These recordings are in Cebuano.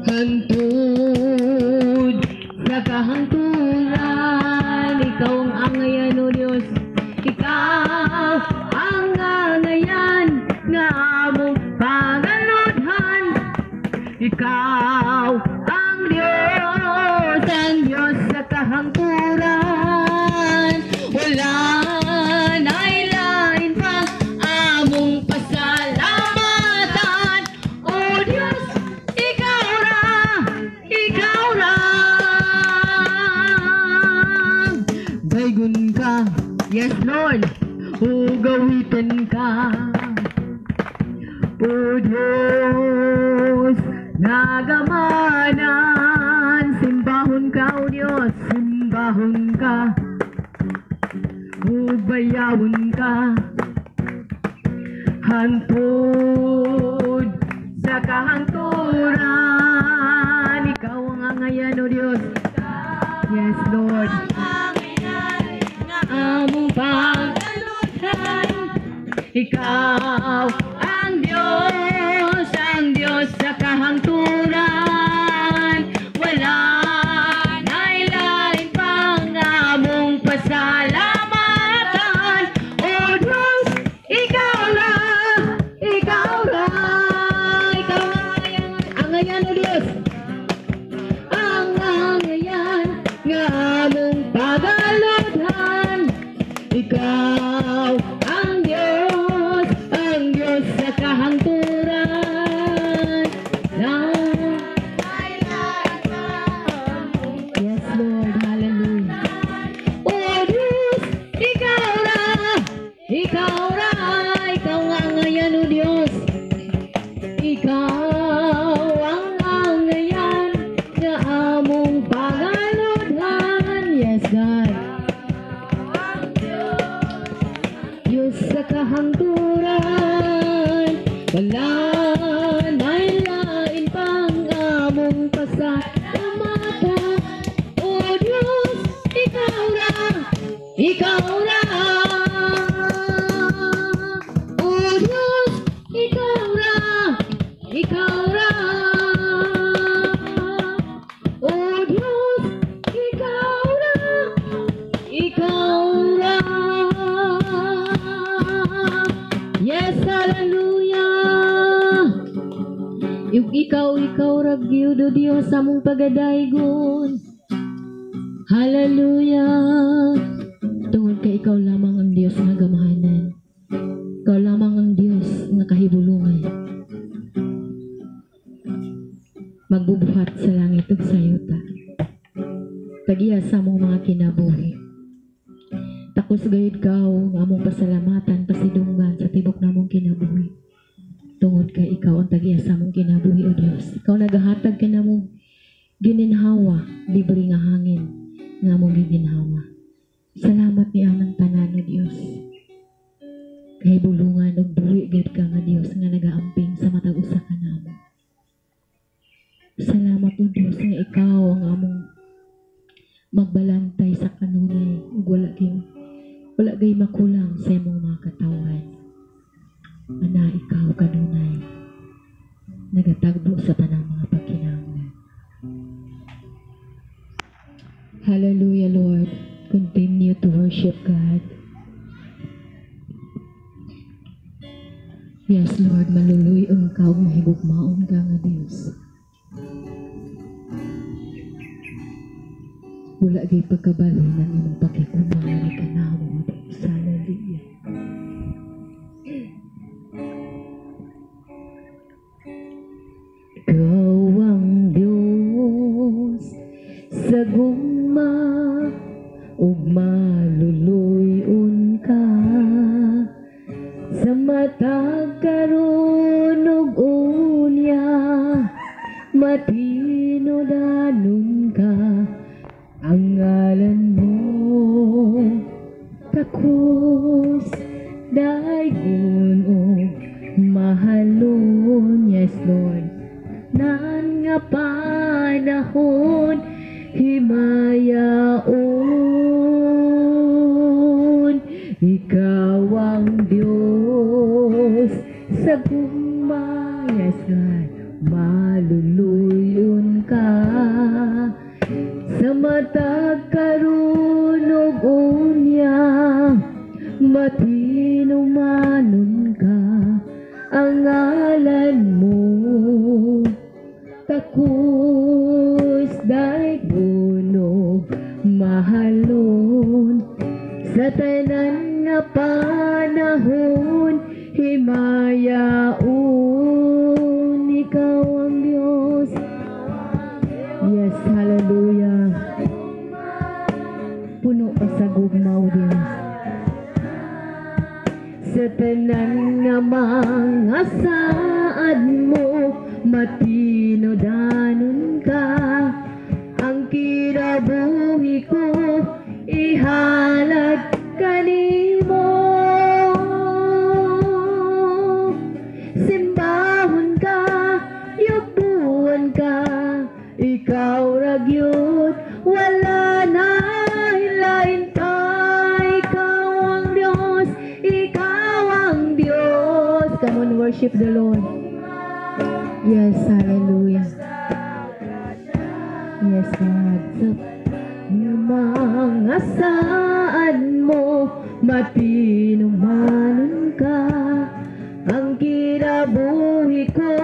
Hantod sa kahangturan. Ikaw ang angayan, O Diyos. Ikaw ang angayan nga among pangalodhan. Ikaw ang Diyos sa kahangturan. Wala na'y lain pa among pasalamatan. O Diyos, ikaw ra, ikaw ra. Daygon ka, yes Lord, ugawitan ka. O Diyos, nagamanan, simbahon ka, O Diyos, simbahon ka, ubayawon ka. Hantod sa kahangturan, ikaw ang angayan, O Diyos. Yes, Lord. Among pangalodhan. Ikaw ang Diyos sa kahangturan. Wala na'y lain pang among pasalamatan. O Diyos, ikaw ra, ikaw ra, ikaw ang angayan, O Diyos. Ang angayan nga among pagalodhan. Ikaw ang Diyos sa kahangturan. Na. Yes, Lord, hallelujah. O Diyos, ikaw ra, ikaw ra, ikaw ang angayan, O Diyos. Ikaw ang angayan nga among pangalodhan. Yes, God. Diyos sa kahangturan, wala na'y lain pang among pasalamatan. O Diyos, ikaw ra, ikaw ra. O Diyos, ikaw ra, ikaw ra. O Diyos, ikaw ra, ikaw ra. Yes, hallelujah. Ikaw, ikaw ra gyud, O Dios, among pagadaygon. Hallelujah. Tungod kay ikaw lamang ang Dios nga gamahanan. Ikaw lamang ang Dios nga kahibulungan. Magbubuhat sa langit ug sa yuta. Tagiya sa among mga kinabuhi. Takos gayud kaw nga among pasalamatan, pasidunggan sa tibok namong kinabuhi. Tungod kay ikaw ang tagiya sa among kinabuhi, O Dios. Ikaw nagahatag ka namong gininhawa, libre nga hangin nga among giginhawa. Salamat ni anang tanan, O Dios. Kahibulungan ug buhi gyud ka nga Dios nga nagaamping sa matag usa ka namo. Salamat, O Dios, nga ikaw ang among magbalantay sa kanunay ug wala kay makulang sa imong mga katawhan. Ana ikaw kanunay nagatagbo sa tanang mga pagkinahanglan. Hallelujah, Lord. Continue to worship God. Yes, Lord, maluluy-on ka ug mahigugmaon ka nga Dios. Wala gyud pagkabalo ng imong pakigugma nga kanamo, Dios. Hallelujah. Ikaw ang Dios sa gugma ug maluluy-on ka sa matag karon ug unya, matinodanon ka, ang ngalan mo takos daygon ug mahalon. Yes, Lord. Nan nga panahon himayaon, ikaw ang Diyos sa gugma. Yes, God. Maluluyon Matag karon ug unya, matinumanon ka, ang ngalan mo. Takos daygon, mahalon sa tanan nga panahon, himayaon, ikaw ang Diyos. Yes, hallelujah. Puno ka sa gugma, O Diyos. Sa tanan nga mga saad mo, matinudanon ka. Ang kinabuhi ko, ihalad kanimo. Simbahon ka, yubuan ka, ikaw ra gyud, wala na lain pa. Ikaw ang Diyos, ikaw ang Diyos. Come on, worship the Lord. Yes, hallelujah. Yes, God. Sa mga saad mo, matinumanon ka. Ang kinabuhi ko,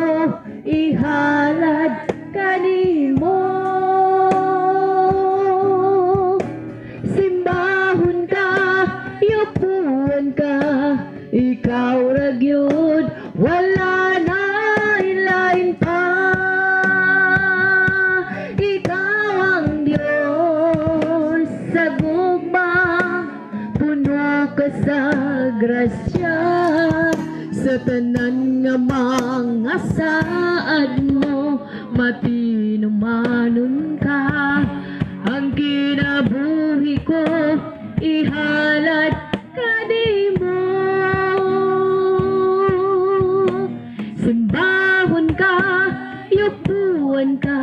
ihalad kanimo. Simbahon ka, yupuan ka, ikaw ra gyud, wala na lain pa. Ikaw ang Diyos sa gugma, puno ka sa grasya. Sa tanan nga mga saad mo, matinumanon ka. Ang kinabuhi ko, ihalad kanimo. Simbahon ka, yubuan ka,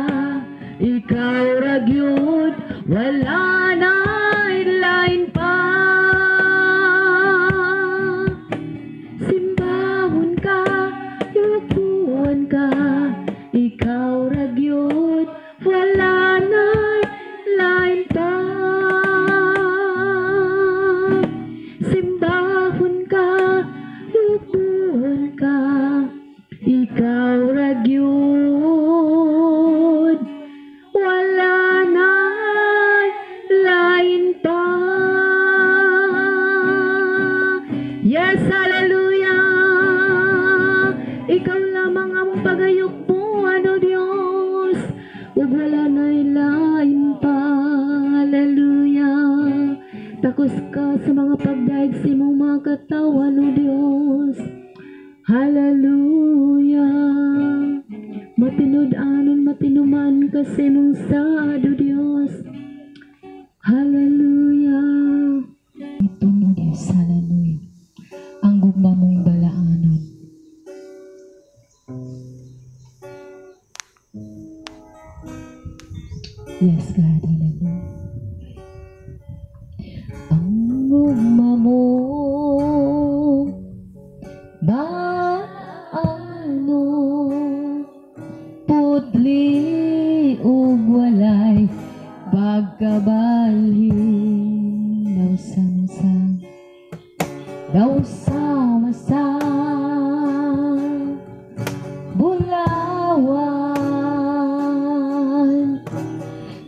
ikaw ra gyud, wala na lain pa. Simbahon ka, yubuan ka, ikaw ra gyud, wala na lain pa. Simbahon ka, yubuan ka, ikaw ra gyud, wala na lain pa. Yes, hallelujah. Ikaw lamang among pagayukbuan, O Diyos, ug wala na lain pa. Hallelujah. Takos ka sa mga pagdaig sa imong mga katawan, O Diyos. Hallelujah. Matinud-anon, matinuman ka sa imong saad, O Diyos. Hallelujah. Ito, O Diyos, hallelujah. Ang gugma mong balaanon. Yes, God, hallelujah. Ang gugma mo baano, putli ug walay pagkabalhin. Daw sama sa bulawan,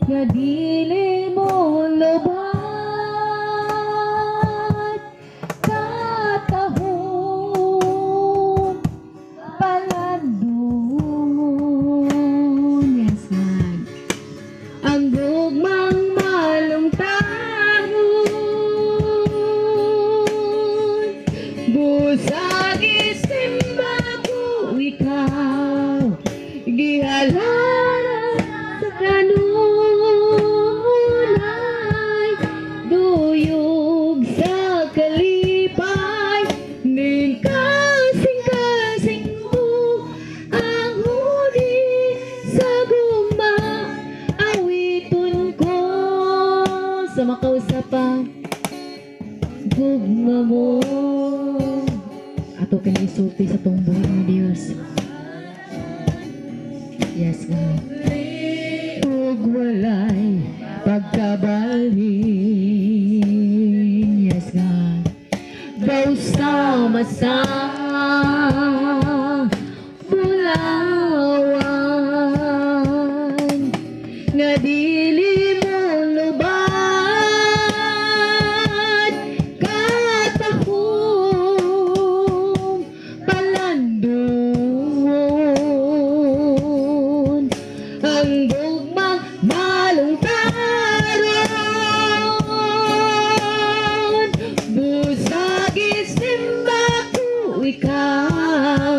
nga dili mo lubad katahom palandungon. Yes, God. Ang gugmang malungtagon, busag isimba ko ikaw, gihalaran sa kanunay, duyog sa kalipay, ning kasing-kasing mo, ang huni sa gugma, awiton ko sa makausapa, gugma mo. Ato kini isulti sa tong buhi ng Dios. Yes, God. Ug walay pagka Sa Bulawan nga dili mo lubad katahom palandungon ang gugmang malungtaron. Busa gisimba ko ikaw,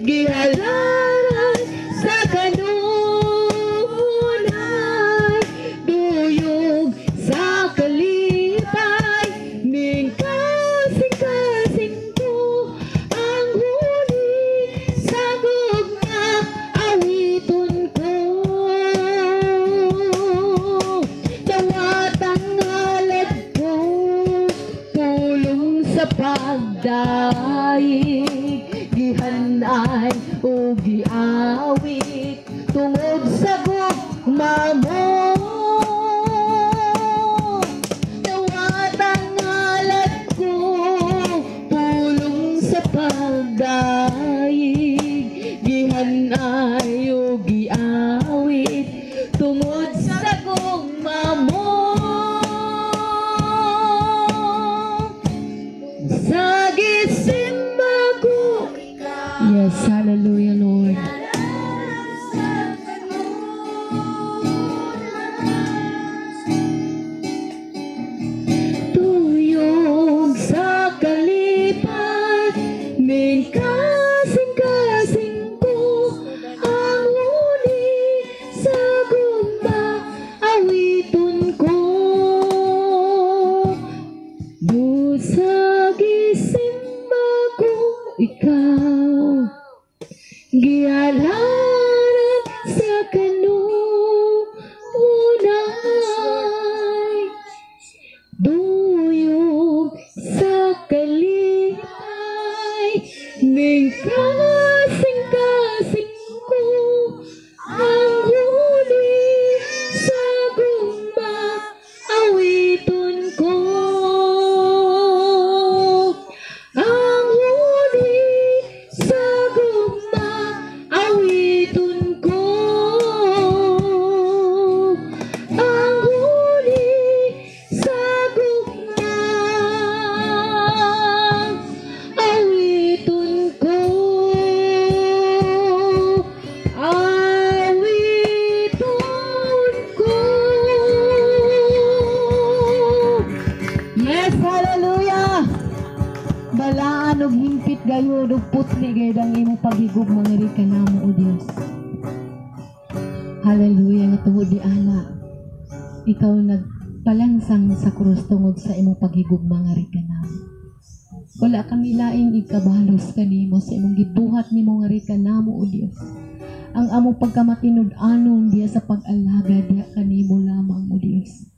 gihalaran sa kanunay, duyog sa kalipay ning kasing-kasing ko ang huni sa gugma awiton ko. Dawatang halad ko, pulong sa pagdaig, gihanay o giawit tungod sa gugma mo. Dawatang halad ko, pulong sa pagdaig, gihanay o giawit tungod sa gugma mo. Sa gisimba ko. Yes, hallelujah, Lord. Tuyog sa kalipay ning kasing-kasing ko ang huni sa gugma awiton ko. Busa gisimba ko ikaw, gihalaran sa kanunay, duyog sa kalipay ning kasing-kasing ko ang huni sa gugma awiton ko. Ang huni sa gugma awiton ko. Ang huni sa gugma awiton ko. Awiton ko. Yes, hallelujah! Balaan og hingpit gayud ug putli gayud ang imong paghigugma nga kanamo, O Dios. Hallelujah, nga tungod ni ana ikaw nagpalansang sa krus tungod sa imong paghigugma nga kanamo. Wala kami laing ikabalos kanimo sa imong gibuhat nimo nga kanamo, O Dios. Ang among pagkamatinud-anon diya sa pag-alaga diha kanimo lamang, O Dios.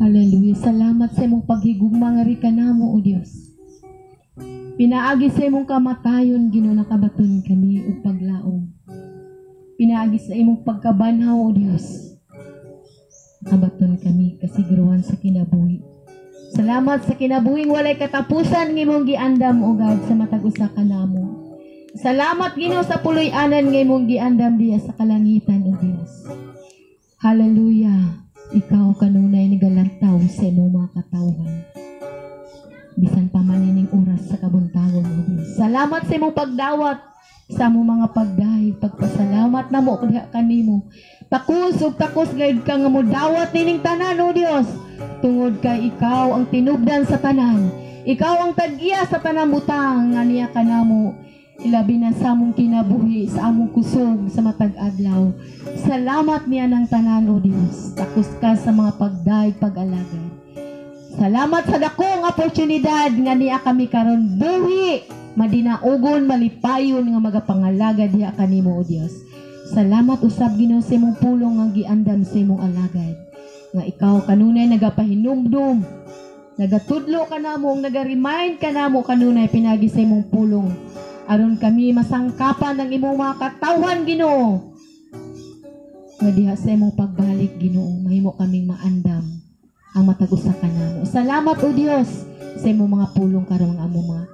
Hallelujah. Salamat sa imong paghigugma nga kanamo, O Dios. Pinaagi sa imong kamatayon, Ginoo, nakabaton kami og paglaom. Pinaagi sa imong pagkabanhaw, O Dios, nakabaton kami kasiguruhan sa kinabuhi. Salamat sa kinabuhing walay katapusan ng imong giandam, O God, sa matag usa kanamo. Salamat, Ginoo, sa puloy-anan nga imong giandam diya sa kalangitan, O Dios. Hallelujah. Ikaw kanunay nagalantaw sa imong mga katawhan bisan pa man ining oras sa kabuntagon, O Dios. Salamat sa imong pagdawat sa among mga pagdahig, pagpasalamat namo diha kanimo. Takos ug takos gayud ka nga modawat nining tanan, O Dios, tungod kay ikaw ang tinubdan sa tanan. Ikaw ang tag-iya sa tanang butang nga niya kanamo, ilabi na sa among kinabuhi, sa among kusog sa matag adlaw. Salamat niya ng tanan, O Dios. Takos ka sa mga pagdahig, pag-alagad. Salamat sa dakong oportunidad nga niya kami karon buhi, madinaugon, malipayon nga magapangalaga diha kanimo, O Dios. Salamat usab, Ginoo, sa imong pulong nga giandam sa imong alagad. Nga ikaw kanunay nagapahinumdum, nagatudlo kanamo, naga-remind kanamo kanunay pinagi sa imong pulong. Aron kami masangkapan ng imong mga katawhan, Ginoo. Nga diha sa imong pagbalik, Ginoo, mahimo kaming maandam ang matag usa kanamo. Salamat, O Dios, sa imong mga pulong karong among mga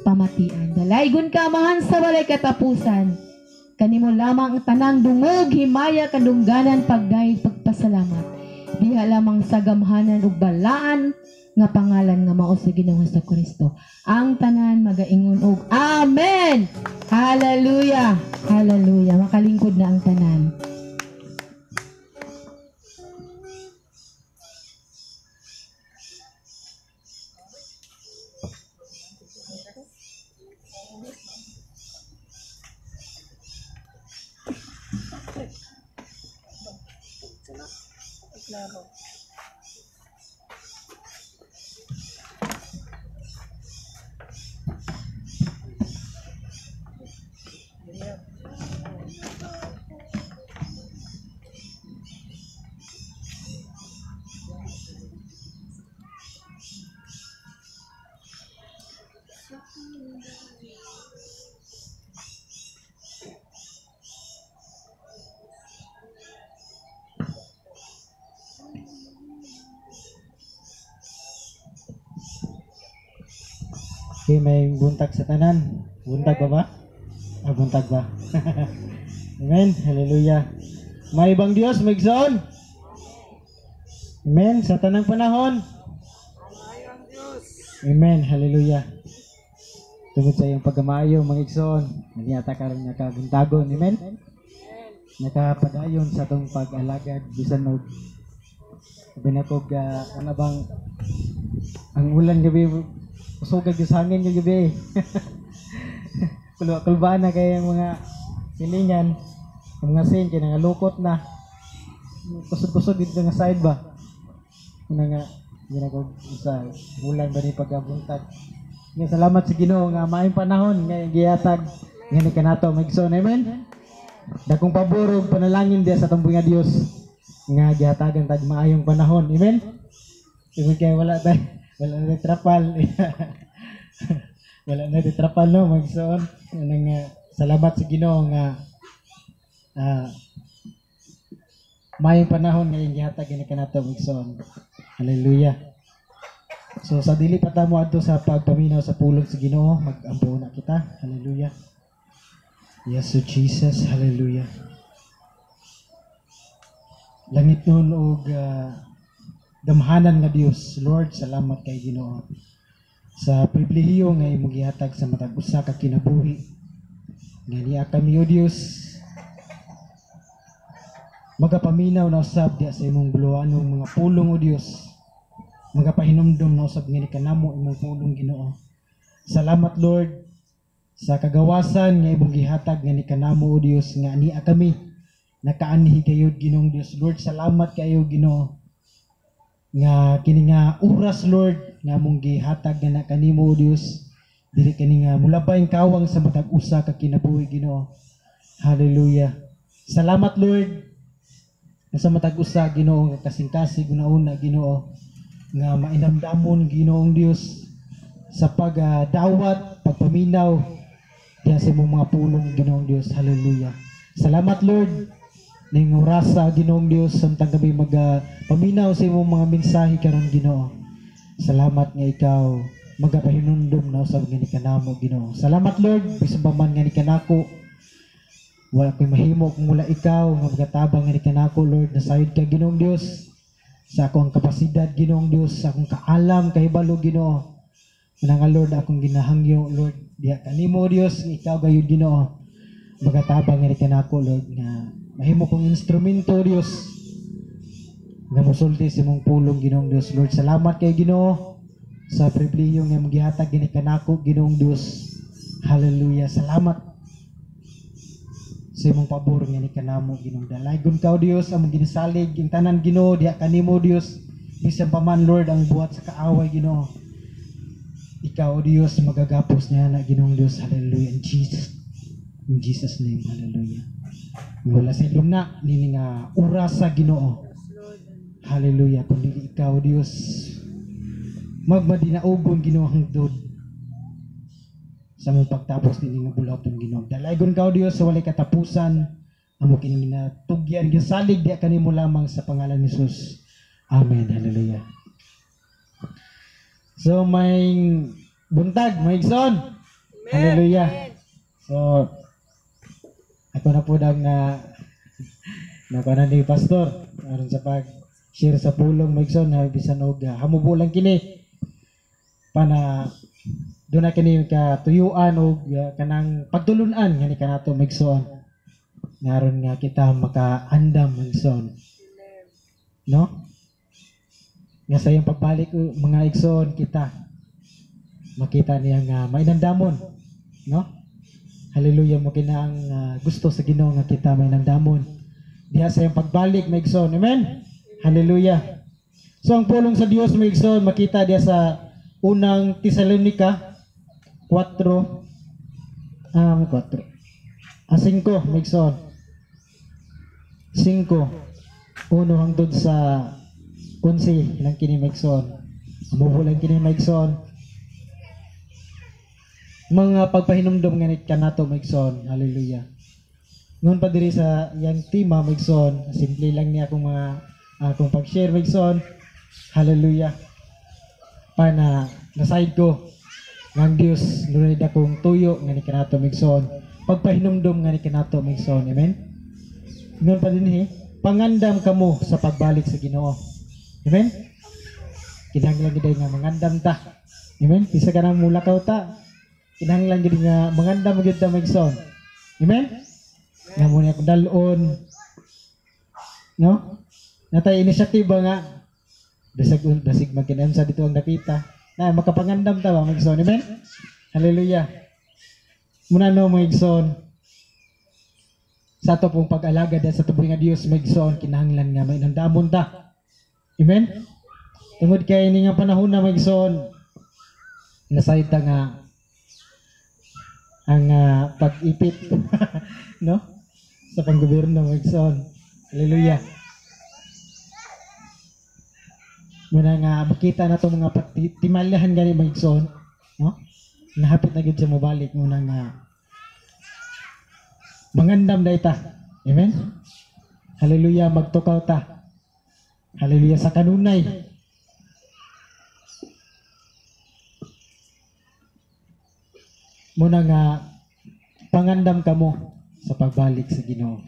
pamatian. Dalaygon ka, Amahan, sa walay katapusan. Kanimo lamang ang tanang dungog, himaya, kadungganan, pagdayeg, pagpasalamat. Diha lamang sa gamhanan ug balaan nga pangalan nga mao sa Ginoong Kristo. Ang tanan magaingon og Amen. Hallelujah. Hallelujah. Makalingkod na ang tanan. Klaro. Okay, may buntag sa tanan. Buntag ba ba? Ah, buntag ba? Amen. Hallelujah. May ibang Diyos, may igsoon. Amen. Sa tanang panahon. Amen. Hallelujah. Tungod sa iyong pagkamayo, mga igsoon, niyata karon nga kabuntagon. Amen. Nakapadayon sa atong pag-alagad bisan og binakog ano bang ang ulan gabi, usugag yung hangin yung gabi. Kulbaan na kay ang mga silingan, ang mga sin, kaya nangalukot na. Kusog-kusog dito nga side ba? Una nga, ginagog sa ulan ba ni pagkabuntag. Nga salamat sa Ginoo nga maayong panahon nga gihatag nga ni kanato magsoon. Amen. Dakong pabor ug panalangin diya sa atong nga Dios nga gihatagan tag maayong panahon. Amen. Tungod kay wala tay, wala na trapal. Wala na trapal no magsoon. Anang salamat sa Ginoo nga maayong panahon nga gihatag ni kanato magsoon. Hallelujah. So sa dili pa ta mo adto sa pagpaminaw sa pulong sa Ginoo, mag-ampo na kita. Hallelujah. Yes, so Jesus, hallelujah. Langit nun og damhanan nga Dios, Lord, salamat kay Ginoo sa pribilehiyo nga imong gihatag sa matag usa ka kinabuhi. Nga niya kami, o Dios, magapaminaw na usab diya sa imong buluanong mga pulong, o Dios. Magapahinumdum na usab nga ni kanamo imong pulong, Ginoo. Salamat, Lord, sa kagawasan nga imong gihatag nga ni kanamo, o Dios, nga niya kami nakaanhi gayud, Ginoong Dios. Lord, salamat kayo, Ginoo, nga kini nga oras, Lord, nga among gihatag nga na kanimo, o Dios, dili kini nga mulabay kawang sa matag usa ka kinabuhi, Ginoo. Hallelujah. Salamat, Lord, nga sa matag usa, Ginoo, nga kasing-kasig una-una, Ginoo, nga mainamdamon, Ginoong Dios, sa pagdawat, pagpaminaw diya sa imong mga pulong, Ginoong Dios. Hallelujah. Salamat, Lord, ning orasa, Ginoong Dios, samtang kami magpaminaw sa imong mga mensahe karon, Ginoo. Salamat nga ikaw magapahinumdum na usab nga ni kanamo, Ginoo. Salamat, Lord, bisan pa man nga ni kanako, wala ko'y mahimo kung wala ikaw nga magatabang nga ni kanako, Lord. Nasayod ka, Ginoong Dios, sa akong kapasidad, Ginoong Dios, sa akong kaalam, kahibalo, Ginoo. Una nga, Lord, akong ginahangyo, Lord, diha kanimo, Dios, nga ikaw gayud, Ginoo, magatabang nga ni kanako, Lord, nga mahimo kong instrumento, Dios, nga mosulti sa imong pulong, Ginoong Dios. Lord, salamat kay Ginoo sa pribilehiyo nga imong gihatag gini kanako, Ginoong Dios. Hallelujah. Salamat sa imong pabor nga ni kanamo, Ginoong. Dalaygon ka, Dios, among ginasalig ang tanan, Ginoo, diha kanimo, Dios. Bisan pa man, Lord, ang buhat sa kaaway, Ginoo, ikaw, Dios, magagapos niya na, Ginoong Dios. Hallelujah. In Jesus name, hallelujah. Wala sa ilong na nini nga oras sa Ginoo. Hallelujah. Kung dili ikaw, Dios, magmadinaugon, Ginoo, hangtod sa mong pagtapos nini nga bulaton, Ginoo. Dalaygon ka, Dios, sa walay katapusan. Amo kini ginatugyan, gisalig diha kanimo lamang sa pangalan ni Jesus. Amen. Hallelujah. So may buntag, may igsoon. Hallelujah. So ako na po dang na nakuha ni Pastor aron sa pag share sa pulong maigsoon ha bisan og hamubo lang kini pana doon na kini katuyuan og kanang pagtulunan ngani kanato maigsoon ngaron nga kita makaandam maigsoon, no, nga sa iyang pagbalik mga igsoon kita makita niya nga mainandamon, no. Hallelujah. Mo kina ang gusto sa Ginoo nga kita mainandamon diha sa iyang pagbalik maigsoon. Amen. Hallelujah. So ang pulong sa Dios maigsoon makita diha sa unang Tesalonica 4 5 maigsoon 5:1 hangtod sa 11 lang kini maigsoon. Amubo lang kini maigsoon. Mga pagpahinumdom nga kanato maigsoon. Hallelujah. Ngon pa diri sa iyang tema maigsoon, simple lang niya akong mga akong pag-share maigsoon. Hallelujah. Pana nasayod ko nga ang Dios dunay dakong tuyo nga ni kanato maigsoon. Pagpahinumdom nga ni kanato maigsoon. Amen. Ngon pa dinhi, pangandam kamo sa pagbalik sa Ginoo. Amen. Kinahanglan gid nga mangandam ta. Amen. Bisa ka nang mulakaw ta. Kinahanglan gid nga mangandam gyud ta maigsoon. Amen. Nga mo niya dal-on, no? Natay inisyatiba nga dasig dasig magkinam sa dito ang dapita. Na makapangandam ta ba maigsoon. Amen. Hallelujah. Muna no maigsoon sa ato pong pag-alagad sa tuboy nga Dios maigsoon kinahanglan nga mainandamon ta. Amen. Tungod kay ini nga panahon na maigsoon nasayod ta nga ang pag-ipit no sa panggobyerno maigsoon. Hallelujah. Muna nga makita na itong mga timalyahan gani maigsoon, no? Nahapit na gyud siya mobalik muna nga mangandam na ita. Amen. Hallelujah, magtukaw ta. Hallelujah sa kanunay. Muna nga pangandam kamo sa pagbalik sa Ginoo.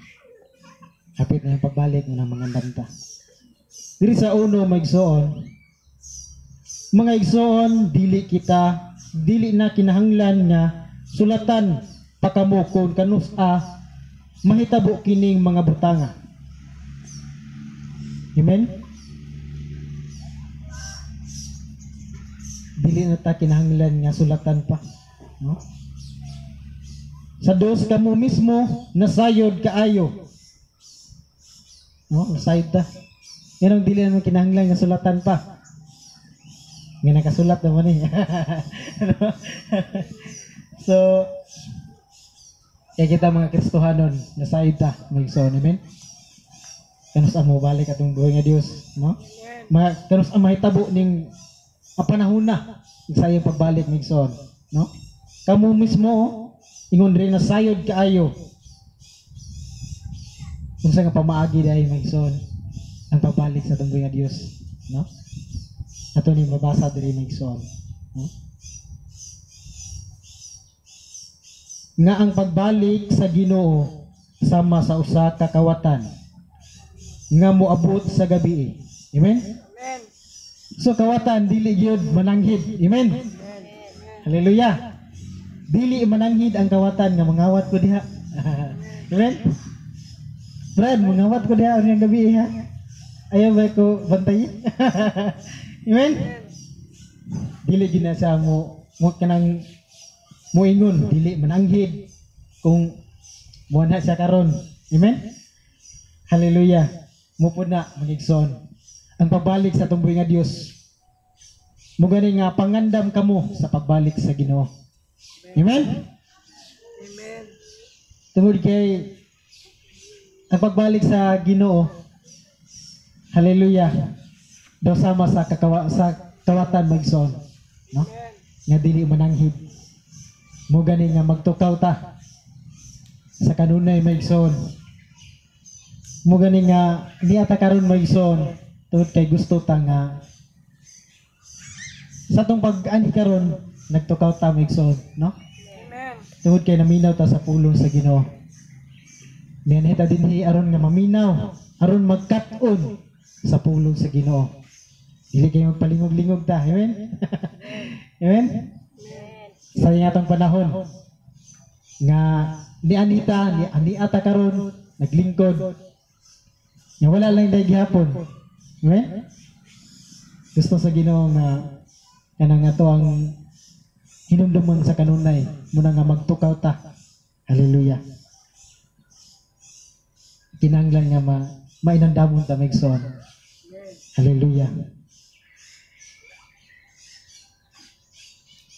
Hapit na yung pagbalik muna mangandam ta. Diri sa uno maigsoon, mga igsoon, dili kita, dili na kinahanglan nga sulatan pa kamo kung kanus-a mahitabo kining mga butanga. Amen. Dili na ta kinahanglan nga sulatan pa, no? Sa dos kamo mismo nasayod kaayo, no? Nasayod ta. Yan ang dili naman kinahanglan nga sulatan pa. Nga nakasulat naman eh. So, kaya kita mga Kristohanon, nasayod ta, magsoon. Amen? Kanus ang mabalik atong buhay nga Dios, no? Mga kanus ang mahitabo ning panahon na sa iyang pagbalik magsoon, no? Kamo mismo, ingon rin nasayod kaayo. Unsa nga pamaagi dahil magsoon ang pagbalik sa atong buhay nga Dios, no? Ato ni mabasa diri magsoon, no? Nga ang pagbalik sa Ginoo sama sa usa ka kawatan nga moabot sa gabi. Amen. Amen. So kawatan dili gyud mananghid. Amen. Amen. Hallelujah. Dili mananghid ang kawatan nga mangawat ko diha. Amen. Brad, mangawat ko diha unyang gabi ha. Ayaw ba ko bantayin? Amen. Dili gid na siya mo kanang moingon dili mananghid kung mo na siya karon. Amen. Hallelujah. Mupod na magigsoon ang pagbalik sa atong buhi nga Dios. Mo gani nga pangandam kamo sa pagbalik sa Ginoo. Amen. Amen. Tungod kay ang pagbalik sa Ginoo, hallelujah, daw sama sa sa kawatan magsoon, no? Nga dili mananghid. Mo gani nga magtukaw ta sa kanunay maigsoon. Mo gani nga niya ta karon maigsoon tungod kay gusto ta nga sa atong pag-ani karon nagtukaw ta maigsoon, no? Tungod kay naminaw ta sa pulong sa Ginoo. Mianhi ta dinhi aron nga maminaw, aron magkat-on sa pulong sa Ginoo. Dili kayo magpalingog-lingog ta. Amen? Amen? Sa atong panahon nga ni Anita, ni Aniata karon naglingkod. Nga wala lang dahil gihapon. Amen? Gusto sa Ginoo nga kanang ato ang hinumdumon sa kanunay muna nga magtukaw ta. Hallelujah. Kinahanglan nga mainandamon ta maigsoon. Hallelujah.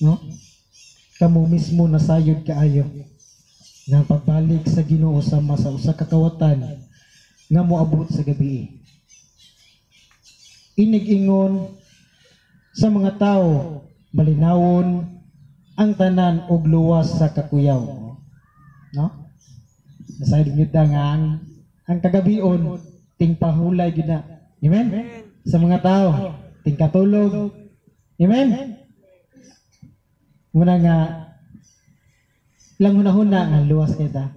No? Kamo mismo nasayod kaayo nga pagbalik sa Ginoo sama sa usa ka kawatan nga moabot sa gabi. Inig-ingon sa mga tao, malinawon ang tanan og luwas sa kakuyaw. No? Nasayod gyud nga ang kagabion tingpahulay gyud na. Amen? Sa mga tao, tingkatulog. Amen? Muna nga lang hunahuna nga luwas kita.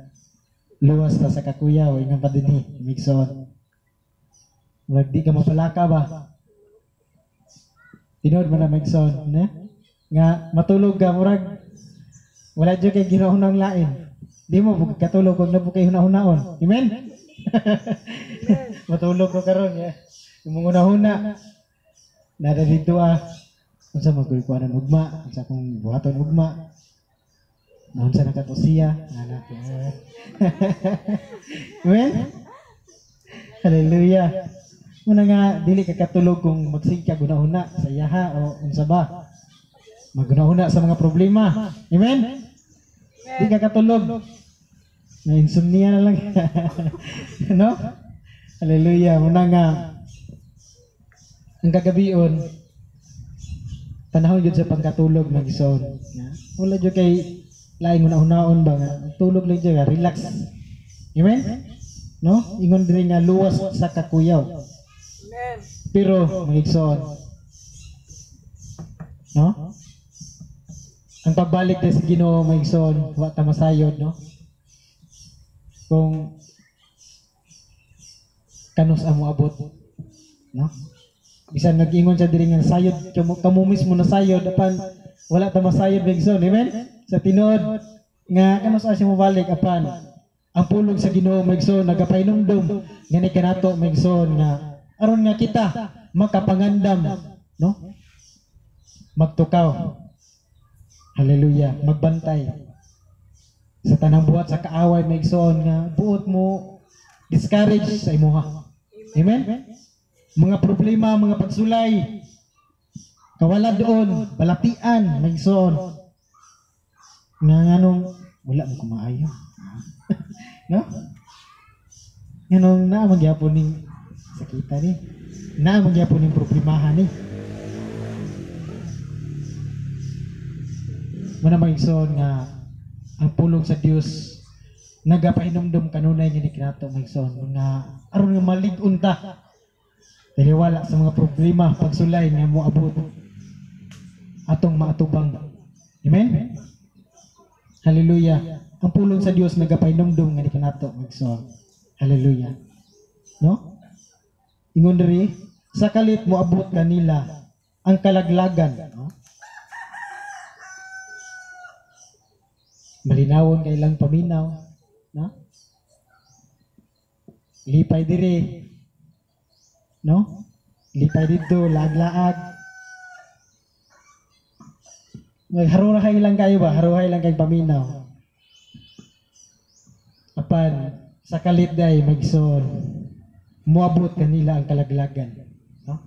Luwas ta sa kakuyaw ingon pa dinhi, migsoon. Murag di ka mapalaka ba? Tinuod man na migsoon, ne? Nga matulog ka murag wala jud kay ginahunang lain. Di mo katulog kung nabu kay hunahunaon. Amen? Matulog ko karon ya. Imong hunahuna nada dito ah. Unsa magoy kuanan ugma, unsa akong buhaton ugma. Naunsa na kato siya, anak. Amen? Hallelujah. Muna nga dili ka katulog kung magsige ka gunahuna sa iyaha o unsa ba. Magunahuna sa mga problema. Amen? Di ka katulog. Na insomnia na lang. No? Hallelujah. Muna nga ang kagabion panahon jud sa pagkatulog magison. Wala jud kay laing una-unaon ba nga tulog lang jud, relax. Amen? No? Ingon diri nga luwas sa kakuyaw. Amen. Pero magigsoon. No? Ang pagbalik sa Ginoo magigsoon, wa ta masayod, no? Kung kanus amo abot, no? Bisan nag-ingon siya diri nga sayod kamo mismo na sayod apan wala ta masayod magigsoon. Amen? Sa tinuod nga kanus siya mobalik apan ang pulong sa Ginoo magigsoon nagapahinumdom ngani kanato magigsoon nga aron nga kita makapangandam, no? Magtukaw. Hallelujah, magbantay sa tanang buhat sa kaaway magigsoon nga buot mo discourage sa imuha. Amen? Mga problema, mga pagsulay, kawala doon, balatian magigsoon nga nganong wala mo kumaayo. No? Nganong naa magyapon ning sakita ni, naa magyapon ning problemahan ni. Muna magigsoon nga ang pulong sa Dios nagapahinumdum kanunay nga ni kinato magigsoon nga aron nga malig-on ta dili wala sa mga problema pagsulay nga moabot atong maatubang. Amen? Hallelujah. Ang pulong sa Dios nagapahinumdum nga ni kanato magigsoon. Hallelujah. No? Ingon diri sa kalit moabot kanila ang kalaglagan, no? Malinawon kay ilang paminaw, no? Lipay diri, no? Lipay didto, laag-laag. Magharuhay lang kayo ba? Haruhay lang kay paminaw. Apan sa kalit day magsoon, moabot kanila ang kalaglagan, no?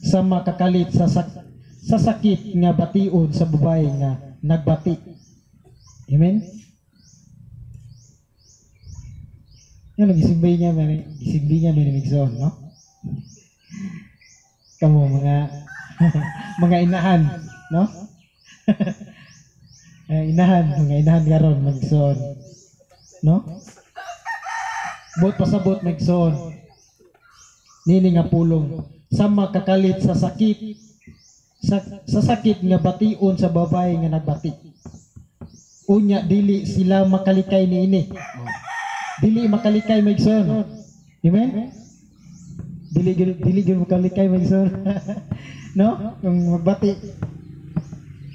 Sa makakalit sa sakit nga bation sa babae nga nagbati. Amen? Yan, gisimbi niya, may namigsoon, no? Kamo, mga mga inahan, no? Inahan, mga inahan karon magsoon, no? Buot pasabot magsoon. Nini nga pulong sa makakalit sa sakit Sa sakit nga bation sa babae nga nagbati. Unya dili sila makalikay niini. Dili makalikay, maigsoon. Amen? Dili gyud makalikay, maigsoon. No? Kung magbati.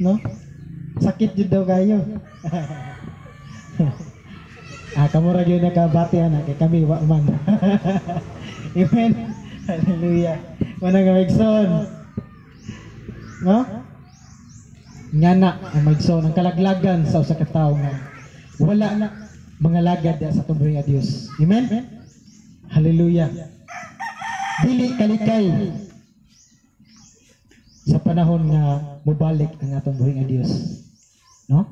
No? Sakit jud daw kayo. Kamo ra gyud nakabati ana kay kami wa man. Amen. Hallelujah. Mao nga, maigsoon. No? Ngana ang, maigsoon, ang kalaglagan sa usa ka tawo nga wala mga lagad sa atong nga Dios. Amen? Hallelujah. Dili kalikay sa panahon nga mobalik ang atong buhi nga Dios. No?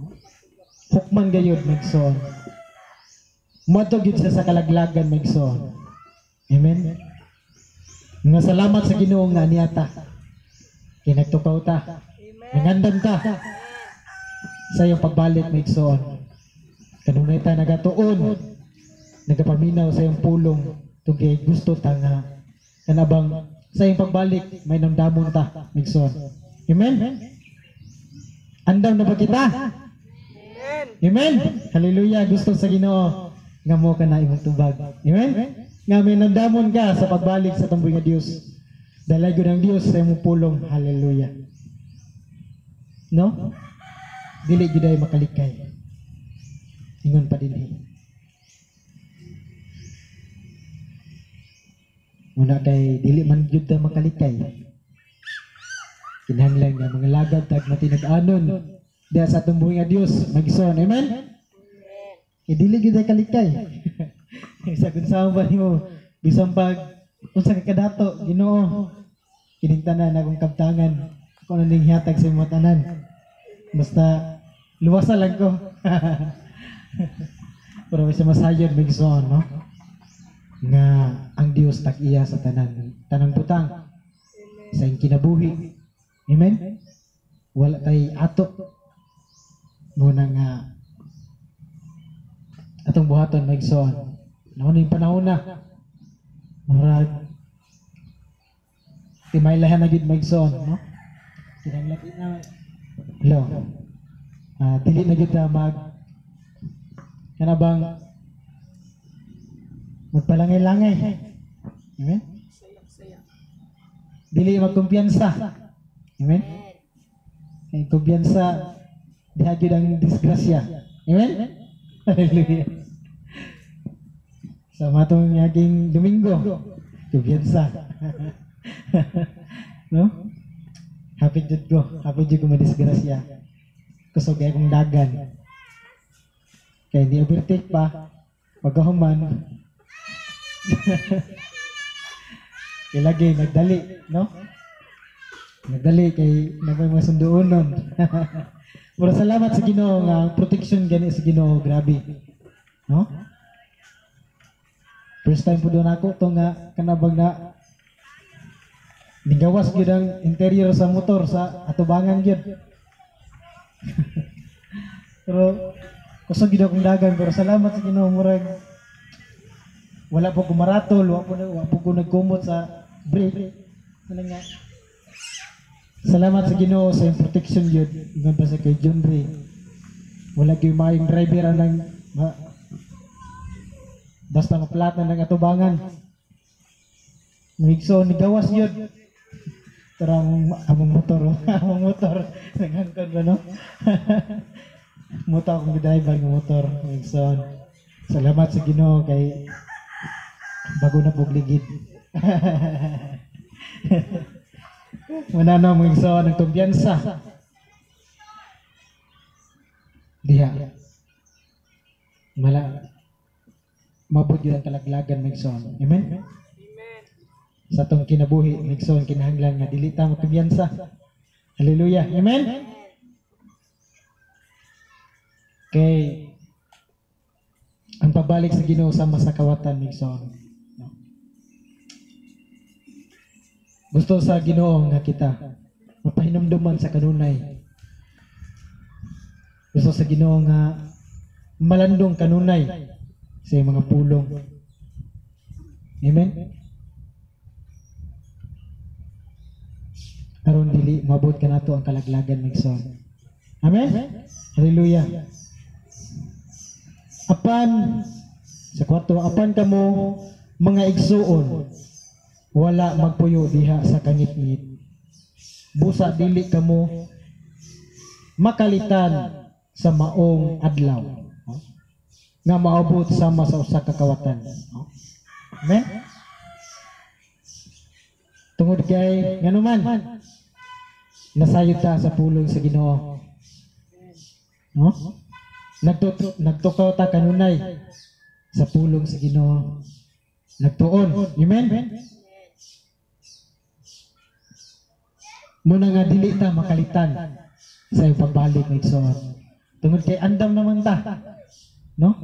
Hukman gayud, maigsoon. Moadto gyud siya sa kalaglagan, maigsoon. Amen? Nga salamat sa Ginoo nga niyata. Kay nagtukaw ta. Nangandam ta sa iyong pagbalik, maigsoon. Kanunay ta nagatuon, nagapaminaw sa iyong pulong tungkay gusto ta nga kanabang sa iyong pagbalik may namdamon ta, maigsoon. Amen? Andam na ba kita? Amen? Hallelujah. Gusto sa Ginoo nga mo ka na imong tubag. Amen? Nga may namdamon ka sa pagbalik sa atong nga Dios. Dalay gud ang Dios sa imong pulong. Hallelujah. No? Dili gyud ay makalikay. Ingon pa dinhi. Muna kay dili man gyud ta makalikay. Kinahanglan nga mga lagad tag matinag-anon diha sa atong buhi nga Dios, maigsoon. Amen? Kay dili gyud ay kalikay. Sa kung saan ba nimo bisan pag unsa ka kadato, Ginoo, kining tanan akong kabtangan, ako na ning hihatag sa imong tanan. Basta luwasa lang ko. Pero may masayod, maigsoon, no? Nga ang Dios tag-iya sa tanan, tanang butang sa iyang kinabuhi. Amen? Wala tay ato. Muna nga atong buhaton, maigsoon. Nauna yung panahon na. Murag timaylahan na gyud, maigsoon, no? Kinahanglan na. Hello. Dili na gyud ta mag kanabang magpalangay-langay. Amen? Dili magkumpiyansa. Amen? Kay kumpiyansa diha gyud ang disgrasya. Amen? Hallelujah. Sa matong yaging Domingo, kumpiyansa. No? Happy jud ko. Happy jud ko madisgrasya. Kusog kay akong dagan. Kay hindi overtake pa, pagkahuman. Kay lagi nagdali, no? Nagdali kay nagmay mga sunduonon. Pero salamat sa Ginoo nga ang protection gani sa Ginoo, grabe. No? First time po doon ako to nga kanabang na nigawas gyud ang interior sa motor sa atubangan gyud. Pero kusog gyud akong dagan, pero salamat sa Ginoo, murag wala po ko maratol, wa po ko nagkumot sa brake. Ano nga? Salamat sa Ginoo sa iyong protection gyud. Ingon pa sa kay John Ray. Wala gyud maayong driver anang basta maplata ng atubangan. Mahigso ni gawas gyud. Pero ang among motor, oh, among motor naghangkon ba, no? Motor akong driver ng motor, mahigsoon. Salamat sa Ginoo kay bago na pug ligid. Wala na, mga ang kumpiyansa. Diha. Mala mabot yun ang kalaglagan, maigsoon. Amen? Sa atong kinabuhi, maigsoon, kinahanglan nga dili ta magkumpiyansa. Hallelujah. Amen? Kay ang pagbalik sa Ginoo sama sa kawatan, maigsoon. No? Gusto sa Ginoo nga kita mapahinumduman sa kanunay. Gusto sa Ginoo nga malandong kanunay sa iyang mga pulong. Amen? Aron dili mabot kanato ang kalaglagan, igsoon. Amen. Hallelujah. Apan sa kwarto, apan kamo mga igsuon, wala magpuyo diha sa kangitngit. Busa dili kamo makalitan sa maong adlaw nga maabot sama sa usa ka kawatan. Amen. Tungod kay nganuman nasayod ta sa pulong sa Ginoo. No? Nagtukaw ta kanunay sa pulong sa Ginoo. Nagtuon. Amen. Muna nga dili ta makalitan sa iyong pagbalik ng igsoon. Tungod kay andam naman ta. No?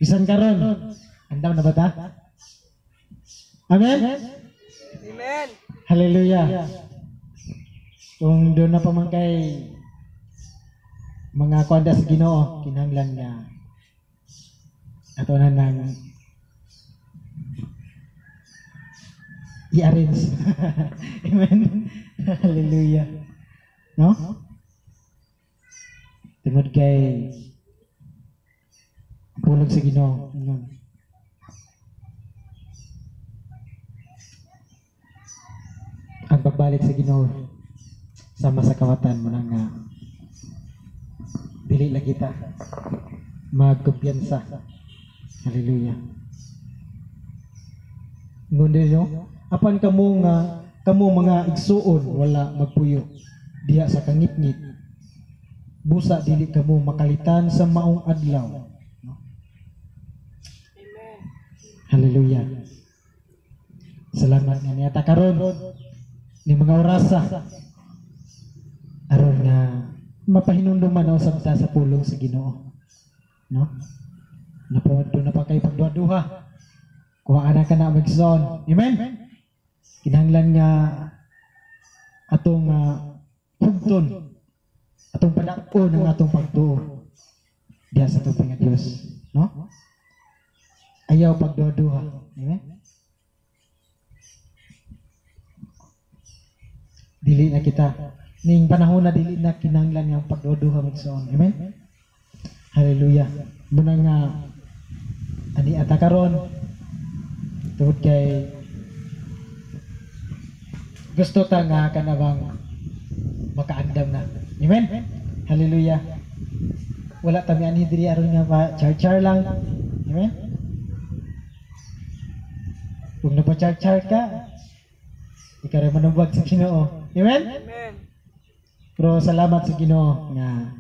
Bisan karon, andam na ba ta? Amen. Amen. Hallelujah. Kung doon na pa man kay mga kuanda sa Ginoo, kinahanglan nga ato na nang i-arrange. Amen. Hallelujah. No? Tungod kay pulong sa Ginoo. Ang pagbalik sa Ginoo sama sa kawatan mo na nga dili lagi ta magkumpiyansa. Hallelujah. Ngunit no, apan kamo nga kamo mga igsuon wala magpuyo diha sa kangitngit. Busa dili kamo makalitan sa maong adlaw. No? Amen. Hallelujah. Salamat nga niya ta karon ni mga orasa aron nga mapahinumduman na usab ta sa pulong sa Ginoo. No? Napo na pa kay pagduha-duha. Kuha na ka na magson. Amen. Kinahanglan nga atong hugton, atong padak-on ang atong pagtuo diha sa tubig nga Dios, no? Ayaw pagduha-duha. Amen. Dili na kita ning panahon na dili na kinahanglan nga pagduha-duha magsoon. Amen. Hallelujah. Muna nga ani ata karon tungod kay gusto ta nga kanabang makaandam na. Amen. Hallelujah. Wala ta mianhi diri aron nga pa char-char lang. Amen. Kung napa-char-char ka, ikaw rin manubag sa Ginoo. Amen. Amen. Pero salamat sa Ginoo nga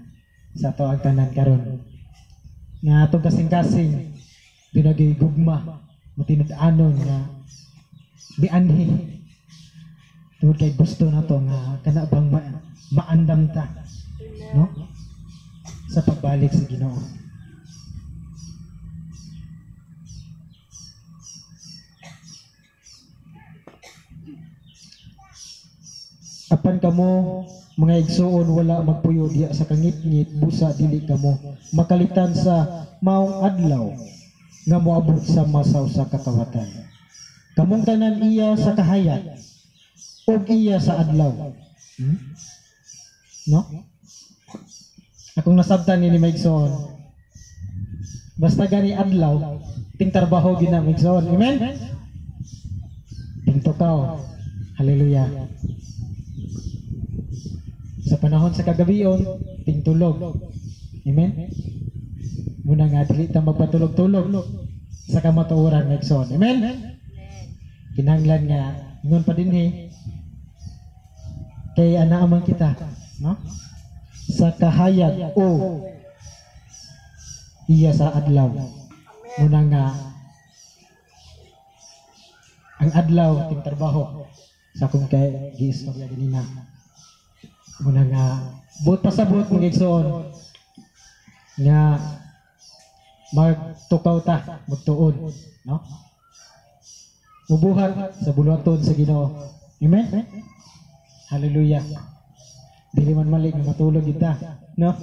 sa ato ang tanan karon. Nga atong kasing-kasing dunay gugma matinud-anon nga mianhi. Tungod kay gusto nato nga kana bang maandam ta, no? Sa pagbalik sa Ginoo. Apan kamo mga igsuon wala magpuyo diha sa kangitngit, busa dili kamo makalitan sa maong adlaw nga moabot sa masaw sa kakawatan. Kamong tanan iya sa kahayag ug iya sa adlaw. No? Akong nasabtan ni Maigsoon, basta gani adlaw ting trabaho gina Maigsoon. Amen. Ting tukaw. Hallelujah. Sa panahon sa kagabion, ting tulog. Amen. Muna nga dili ta magpatulog-tulog sa kamatuoran Maigsoon. Amen. Kinahanglan nga ingon pa dinhi kay ana man kita, no? Sa kahayag o iya sa adlaw. Muna nga ang adlaw ting trabaho sa akong kay giistorya ganina. Muna nga buot pasabot mga igsoon nga magtukaw ta, magtuon, no? Mubuhat sa buluhaton sa Ginoo. Amen. Hallelujah. Dili man mali nga matulog kita, no?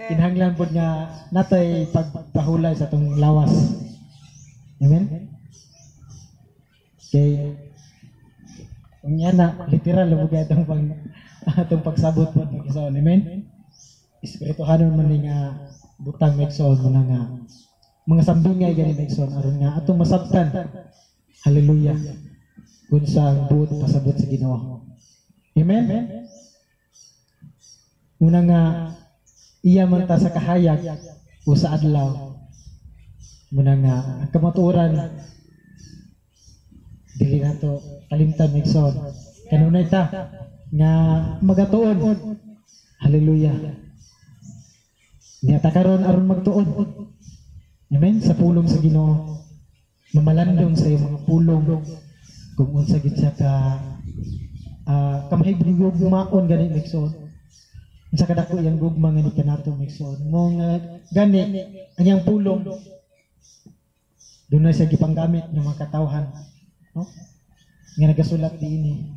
Kinahanglan pod nga natay pagpahulay sa atong lawas. Amen. Kay Kung yan na, literal lubog atong pag atong pagsabot po mga igsoon. Amen? Espirituhanon man ni nga butang mga igsoon mo na nga mga sambingay gani mga igsoon aron nga atong masabtan. Hallelujah. Kung sa ang buot pasabot sa Ginoo. Amen? Una nga iya man ta sa kahayag o sa adlaw. Muna nga ang kamatuoran dili nato kalimtan mga igsoon. Kanunay ta nga magatuon. Hallelujah. Niya ta karon aron magtuon. Amen? Sa pulong sa Ginoo. Mamalandong sa iyong mga pulong kung unsa gid siya ka kamahigugmaon gani mga igsoon. Unsa kadako iyang gugma nga ni kanato mga igsoon. Mo nga gani ang iyang pulong dunay siya gipanggamit ng mga katawhan, no? Nga nagasulat diini.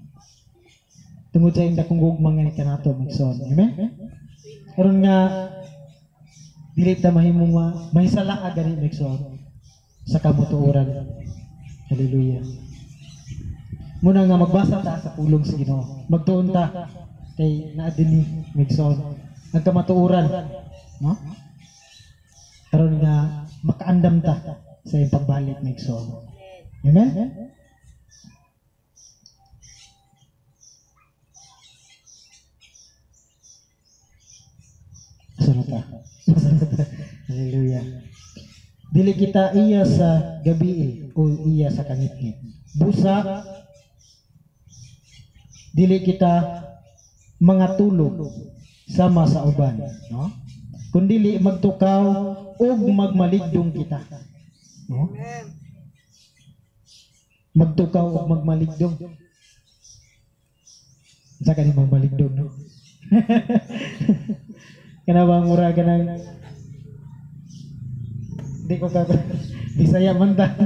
Tungod sa iyang dakong gugma nga ni kanato mga igsoon. Amen? Karon nga dili ta mahimong mahisala gani mga igsoon sa kamutuoran. Hallelujah. Muna nga magbasa ta sa pulong sa Ginoo. Magtuon ta kay naa dinhi mga igsoon ang kamatuoran, no? Karon nga makaandam ta sa iyang pagbalik mga igsoon. Amen? Asa na ta? Asa na ta? Hallelujah. Dili kita iya sa gabi o iya sa kangitngit. Busa, dili kita mga tulog sama sa uban, no? Kundili magtukaw ug magmaligdong kita, no? Magtukaw ug magmaligdong. Unsa kani magmaligdong, no? Kana bang mura kanang di ko ka Bisaya man ta.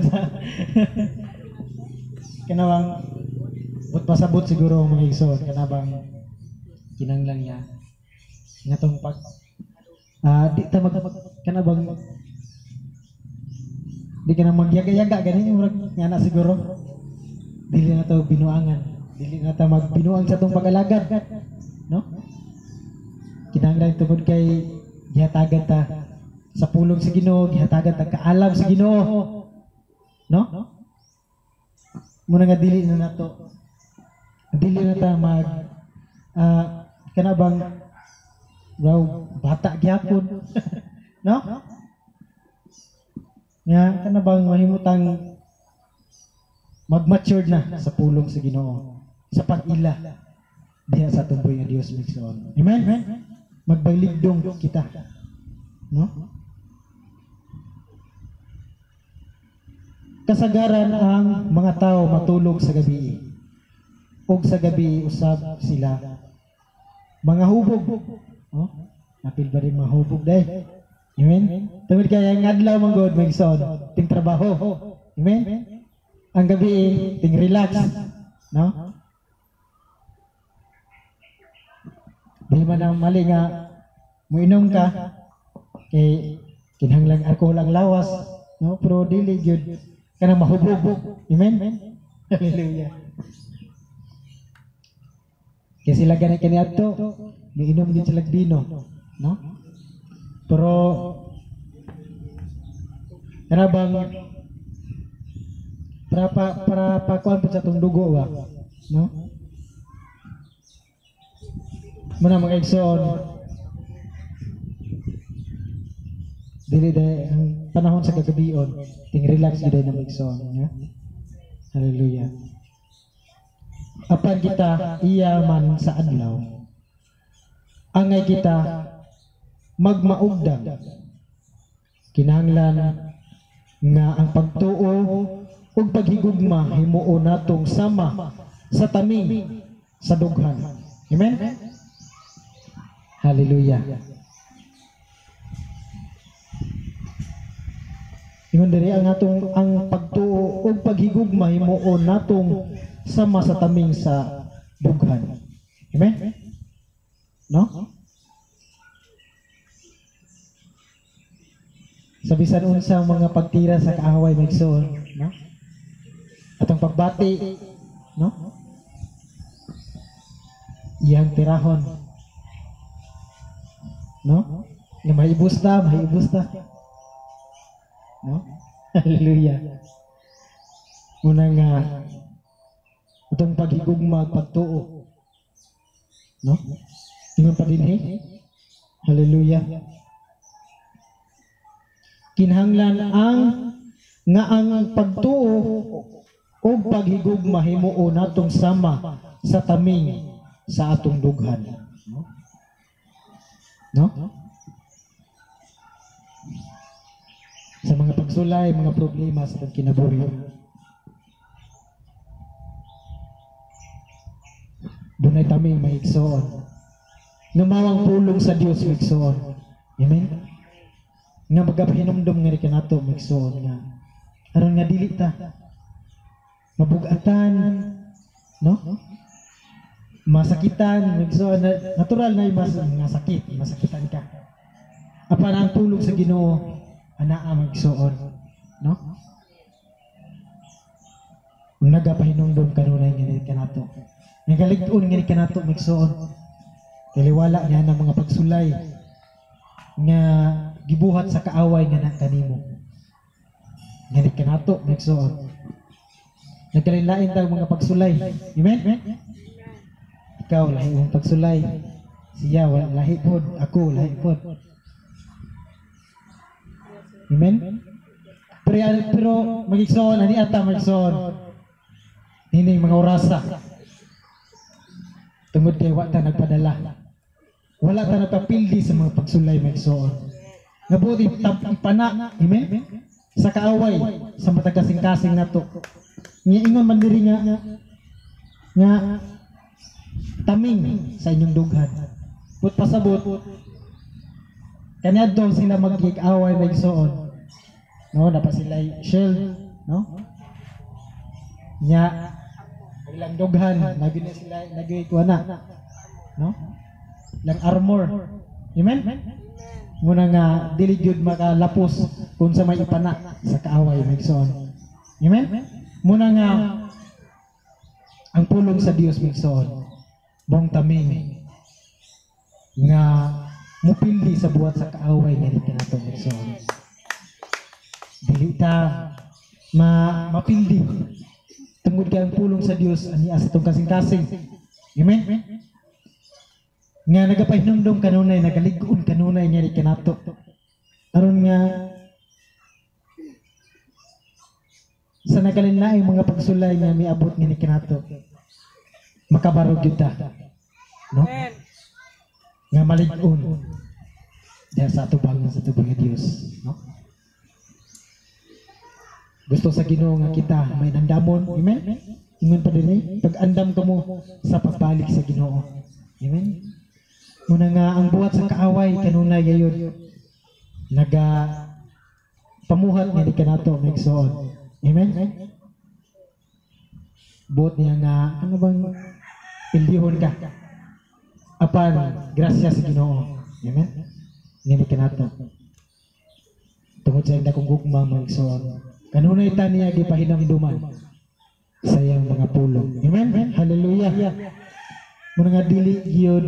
Kana bang but pasabot siguro ang mga igsoon kana bang kinanglan niya ngatong pag di ta mag kana bang di ka na magyaga-yaga gani murag nga na siguro dili na to binuangan, dili na ta magbinuang sa tong pag-alagad, no? Kinahanglan tungod kay gihatagan ta sa pulong sa Ginoo, gihatagan ta kaalam sa Ginoo, no? Muna nga dili na nato, dili na ta mag kana bang raw bata gyapon, no? Nga kana bang mahimutang mag-mature na sa pulong sa Ginoo, sa pag-ila diha sa tumboy nga Dios migsoon. Amen? Magbaligdong kita, no? Kasagaran ang mga tao matulog sa gabi, ug sa gabi usab sila mga hubog, no? Apil ba rin mga hubog day? Amen? Tungod kay ang adlaw man gud magsoon ting trabaho. Amen? Ang gabi ting relax, no? Di man ang mali nga moinom ka kay kinahanglan alkohol ang lawas, no? Pero dili gyud kanang mahubog. Amen? Hallelujah. Kay sila gani kaniadto, miinom gyud sila bino, no? Pero kana bang para pakuan pud sa tong dugo ba, no? Muna mga igsoon, dili day ang panahon sa kagabion, ting relax gyud na mga igsoon, ya? Hallelujah. Apan kita iya man sa adlaw, angay kita magmaugdang. Kinahanglan nga ang pagtuo ug paghigugma himuon natong sama sa taming sa dughan. Amen? Hallelujah. Ingon diri ang atong ang pagtuo ug paghigugma himuon natong sama sa taming sa dughan. Amen? No? Sa bisan unsang mga pagtira sa kaaway magsuon, no? Atong pagbati, no? Iyang tirahon. No? Nga mahibos ta, mahibos ta. No? Hallelujah. Una nga itong paghigugma pagtuo. No? Ingon pa dinhi. Hallelujah. Kinahanglan ang nga ang pagtuo o paghigugma himuo natong sama sa taming sa atong dughan. No? Sa mga pagsulay, mga problema sa atong kinabuhi. Dunay taming maigsoon. Nga mawang pulong sa Dios maigsoon. Amen? Nga magapahinumdom nga rin kanato maigsoon nga aron nga dili ta mabugatan, no? Masakitan, maigsoon, natural na mas nga sakit, masakitan ka. Apan ang pulong sa Ginoo anaa maigsoon, no? Nagapahinumdom kanunay nga rin kanato. Nagalig-on nga rin kanato maigsoon. Kaliwala niya ng mga pagsulay nga gibuhat sa kaaway nga na kanimo. Nga rin kanato maigsoon. Nagkalain-lain tayong mga pagsulay. Amen? Ikaw lahi mong pagsulay. Siya wala lahi pod, ako lahi pod. Amen? Pero magigsoon ani ata magigsoon. Nining mga orasa. Tungod kay wa ta nagpadala. Wala ta nagpapildi sa mga pagsulay magigsoon. Ngabuti ipana, amen? Sa kaaway, sa matag kasing-kasing nato. Nga ingon man diri nga nga taming sa inyong dughan. Put pasabot kaniadto sila magkig-away magsoon. No, napa sila shield, no? Nya ilang dughan lagi na sila lagi kuha na. No? Ilang armor. Amen? Muna nga dili gyud makalapos kung sa may ipana sa kaaway magsoon. Amen? Muna nga ang pulong sa Dios magsoon bong taming nga mupildi sa buhat sa kaaway nga dito nato magsoon. Dili ta mapildi tungod kay ang pulong sa Dios ani sa atong kasing-kasing. Amen? Nga nagapahinumdom kanunay, nagalig-on kanunay nga dito nato. Aron nga sa nagalinlaing mga pagsulay nga miabot nga ni kanato, makabarog gyud ta, no? Nga malig-on diha sa atubangan sa tubang Dios, no? Gusto sa Ginoo nga kita may nandamon, amen? Ingon pa dinhi, pag-andam kamo sa pagbalik sa Ginoo. Amen? Muna nga ang buhat sa kaaway kanunay gayud naga pamuhat nga ni kanato magsuon. Amen? Buot niya nga, ano bang pildihon ka? Apan, grasya sa Ginoo. Amen? Ngani kanato. Tungod sa iyang dakong gugma magsuon. Kanunay ta niya gipahinamduman sa iyang mga pulong. Amen? Hallelujah. Muna nga dili gyud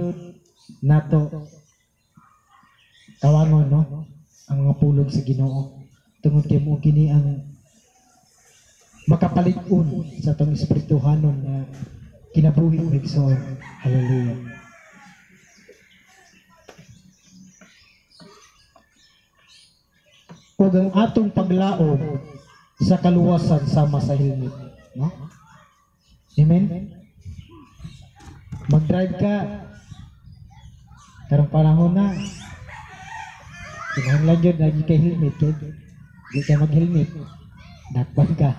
nato kawangon, no? Ang mga pulong sa Ginoo. Tungod kay mo kini ang makapalig-on sa atong espirituhanon na kinabuhi igsoon. Hallelujah. Ug ang atong paglaom sa kaluwasan sama sa helmet, no? Amen? Mag-drive ka karong panahon na kinahanglan gyud lagi kay helmet, kay di ka mag-helmet dakpan ka.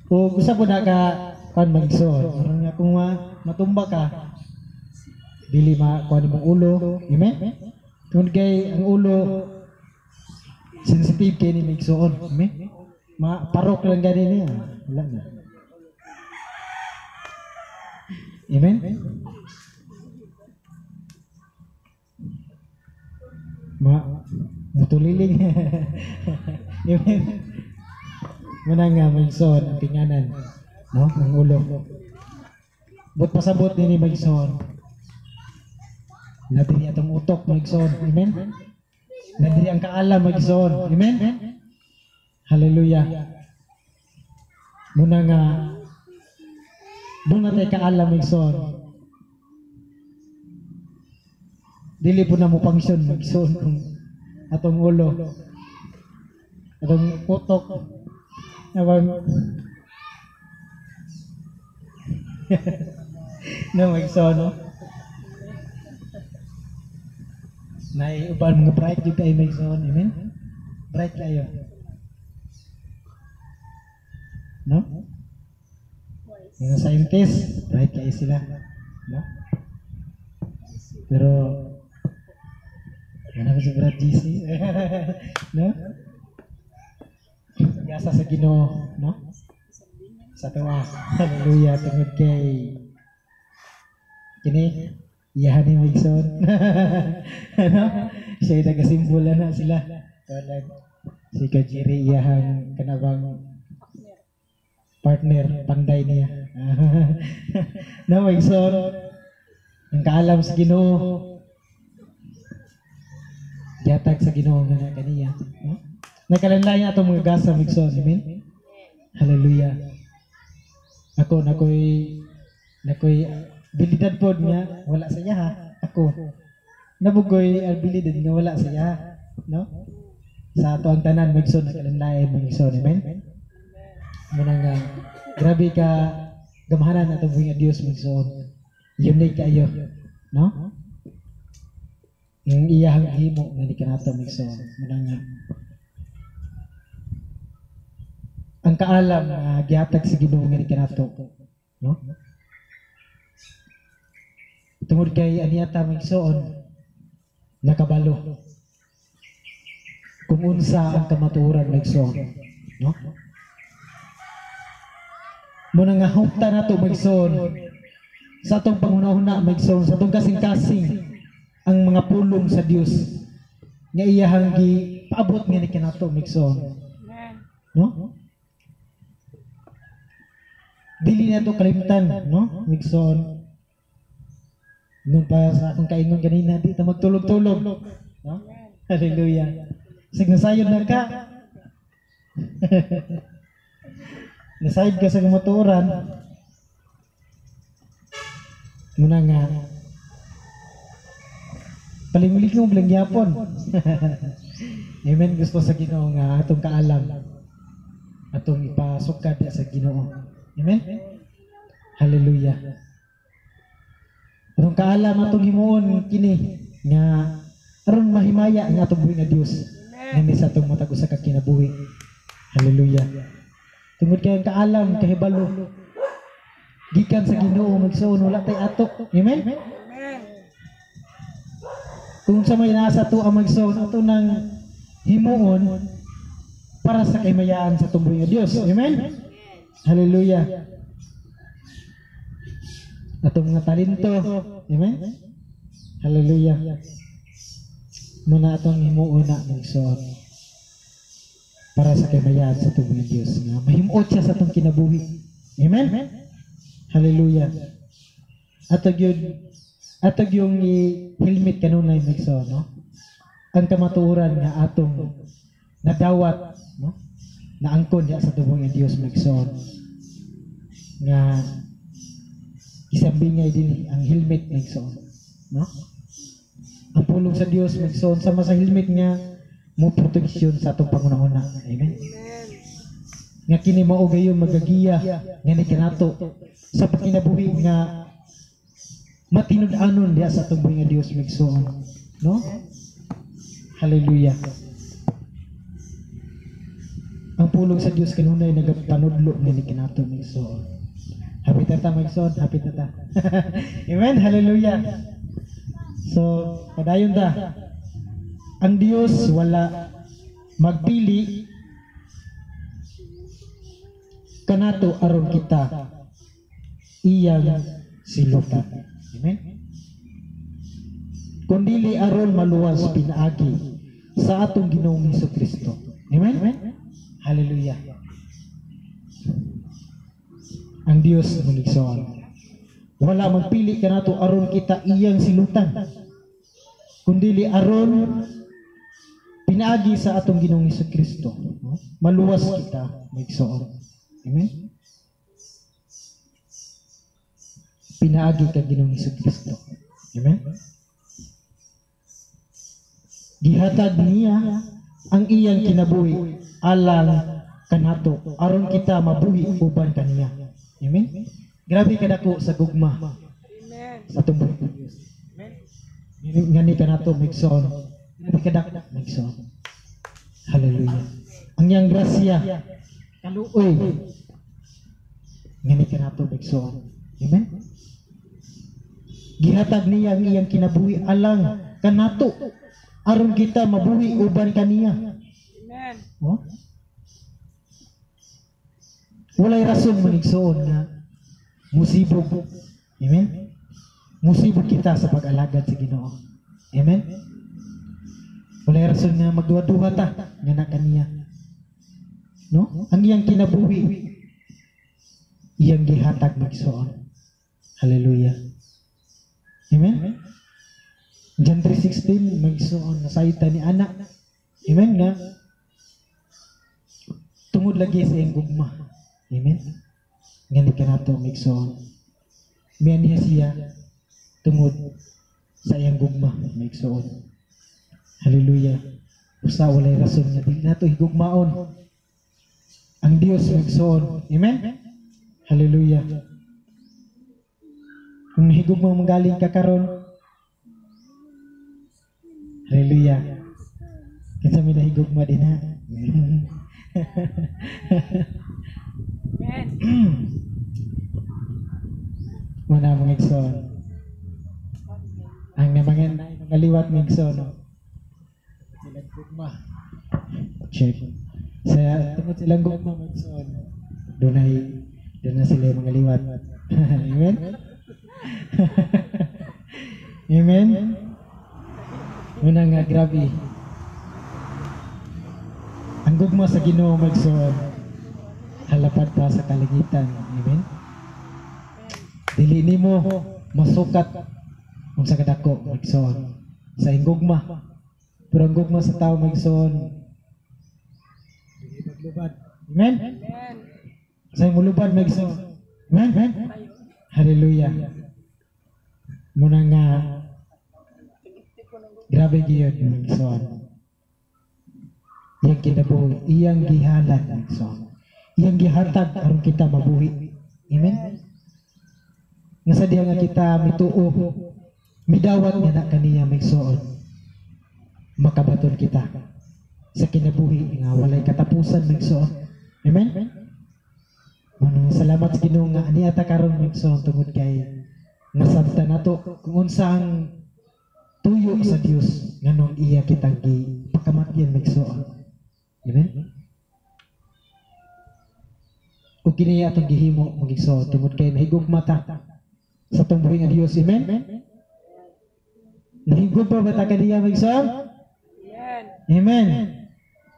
O gusto po na ka kuan magsuot. Aron nga kung matumba ka dili makuan imong ulo. Amen? Tungod kay ang ulo sensitive kay ni magsuot. Amen? Maparok lang gani niya. Wala na. Amen? Mutuliling. Amen? Muna nga magsuot ang tinganan, no? Ang ulo. But pasabot nini, mga igsoon. Na diri atong utok, mga igsoon. Amen? Na diri ang kaalam, mga igsoon. Amen? Hallelujah. Muna nga duna tay kaalam, mga igsoon. Dili po na mo function, mga igsoon, kung atong ulo, atong utok nawang no, mga igsoon, no? Nay uban mga bright jud kay, mga igsoon. Amen? Bright kayo, no? Mga scientist, bright kayo sila, no? Pero yan ako si Brad GC, no? Gasa sa Ginoo, no? Sa tuwa. Hallelujah. Tungod kay kini iyahan ni Migson. Ano? Siya nagasimbola na sila. Talag si Kajiri iyahang kanabang partner, panday niya. No, Migson. Ang kaalam sa Ginoo, gihatag sa Ginoo nga na kaniya, no? Nakalanlayan atong mga gasa, Migson. Amen? Hallelujah. Ako nakoy abilidad pod nga wala sa iya ha. Ako nabugoy abilidad nga wala sa iya, no? Sa ato ang tanan, Migson, nakalanlayan, Migson. Amen? Muna nga grabe ka gamhanan atong buhi nga Dios, Migson. Unique kayo, no? Yung iyahang himo nga ni kanato, Migson. Muna nga ang kaalam nga gihatag sa Ginoo nga ni kanato, no? Tungod kay aniata, Migson, nakabalo kung unsa ang kamatuoran, Migson, no? Muna nga hupta nato, Migson, sa atong panghuna-huna, Migson, sa atong kasing-kasing ang mga pulong sa Dios nga iyahang gipaabot nga ni kanato, Migson, no? Dili na to kalimtan, no, Migson? Nung pa sa akong kaingon kanina, di ta magtulog-tulog, no? Hallelujah. Sig nasayod na ka. Nasayod ka sa kamatuoran. Muna nga palingulig mo lang gyapon. Amen. Gusto sa Ginoo nga atong kaalam atong ipasukad sa Ginoo. Amen? Hallelujah. Atong kaalam atong himuon kini nga aron mahimaya ang atong buhi nga Dios nga sa atong matag usa ka kinabuhi. Hallelujah. Tungod kay ang kaalam kahibalo gikan sa Ginoo, magsuon, wala tay ato. Amen? Kung sa may nasa to ang magsuon ato nang himuon para sa kahimayaan sa atong buhi nga Dios. Amen? Hallelujah. Atong mga talento. Amen? Hallelujah. Muna atong himuon na, magsuon, para sa kahimayaan sa atong buhi nga Dios nga mahimuot siya sa atong kinabuhi. Amen? Hallelujah. Ato yung i-helmet kanunay, magsuon, no? Ang kamatuoran nga atong nadawat, no? Naangkon niya sa tubong nga Dios, magsuon, nga isambingay din ang helmet, magsuon, no? Ang pulong sa Dios, magsuon, sama sa helmet nga mo proteksyon sa atong pangunahuna. Amen. Nga kini mao gayon magagiya nga ni kanato sa pagkinabuhi nga matinud-anon diha sa atong buhi nga Dios, magsuon, no? Hallelujah. Ang pulong sa Dios kanunay nagapanudlo nga ni kanato, magsuon. Happy ta, magsuon, happy ta. Amen. Hallelujah. So, padayon ta. Ang Dios wala magpili kanato aron kita iyang silutan. Amen. Kundili aron maluwas pinaagi sa atong Ginoong Hesukristo. Amen. Hallelujah. Ang Dios, mga igsoon, Wala magpili kanato aron kita iyang silutan, kundili aron pinaagi sa atong Ginoong Kristo, no? Maluwas kita, maigsoon. Amen. Pinaagi kang Ginoong Kristo. Amen. Gihatag niya ang iyang kinabuhi alang kanato aron kita mabuhi uban kaniya. Amen. Grabe kadako sa gugma. Amen. Sa atong buhi ng Dios. Amen. Ngani kanato maigsoon. Grabe kadako maigsoon. Hallelujah. Ang iyang grasya kaluoy ngani kanato maigsoon. Amen. Gihatag niya ang iyang kinabuhi alang kanato aron kita mabuhi uban kaniya. Amen. Oh? Walay rason manigsoon nga musibog. Amen? Musibog kita sa pag-alagad sa Ginoo. Amen? Walay rason nga magduha-duha ta nga na kaniya. No? Ang iyang kinabuhi iyang gihatag magsoon. Hallelujah. Amen? John 3:16 magsoon nasayta ni anak. Amen nga tungod lagi sa iyang gugma. Amen. Ngani kanato maigsoon. Mianiha siya tungod sa iyang gugma maigsoon. Hallelujah. Usa walay rason nga dili nato higugmaon ang Dios maigsoon. Amen. Hallelujah. Kung nahigugma manggaling ka karon, hallelujah. Kinsa may nahigugma din ha? Amen. Muna mga igsoon. Ang mga mga liwat mga igsoon, no? Silang gugma. Check. Sa tungod silang gugma mga igsoon, dunay doon na sila yung mga liwat. Amen? Amen? Muna nga, grabe. Ang gugma sa Ginoo magsoon, halapad pa sa kalangitan. Amen? Dili nimo masukat kung sa kadako magsoon sa iyong gugma. Pero ang gugma sa tao magsoon, dili maglubad. Amen? Amen. Sa iyong mulubad magsoon. Amen? Hallelujah. Muna nga grabe gyud magsoon. Iyang kinabuhi, iyang gihalad magsoon. Iyang gihatag aron kita mabuhi. Amen? Nga sa diha nga kita mituo, midawat nga na kaniya magsoon, makabaton kita sa kinabuhi nga walay katapusan magsoon. Amen? Manong salamat sa Ginoo nga ani ata karon magsoon tungod kay nasabta nato kung unsa ang tuyo sa Dios nganong iya kitang gipakamatyan magsoon. Amen? Ug kini atong gihimo magigsoon tungod kay nahigugma ta sa atong buhi nga Dios. Amen? Nahigugma ba ta kaniya magsoon? Amen. Amen.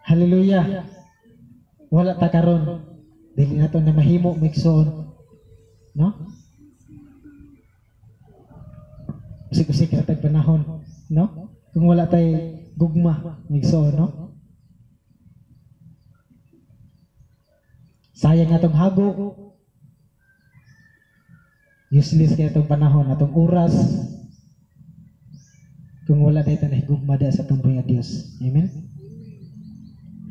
Hallelujah. Wala ta karon dili nato na mahimo magsoon, no? Usik-usik sa tag panahon, no? Kung wala tay gugma magsoon, no? Sayang atong hago. Useless kay atong panahon, atong oras. Kung wala dayta nahigugma da sa atong buhi nga Dios. Amen.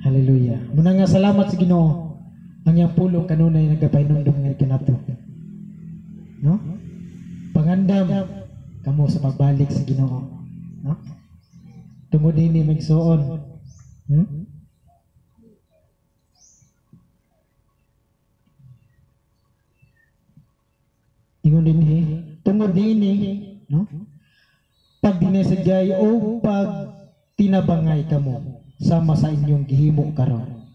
Hallelujah. Muna nga salamat sa Ginoo. Ang iyang pulong kanunay nagapahinumdum nga kanato. No? Pangandam kamo sa pagbalik sa Ginoo, no? Tungod nini magsuon. Ingon dinhi, tungod niini, no? Pag dinasigay o pag tinabangay kamo sama sa inyong gihimo karon.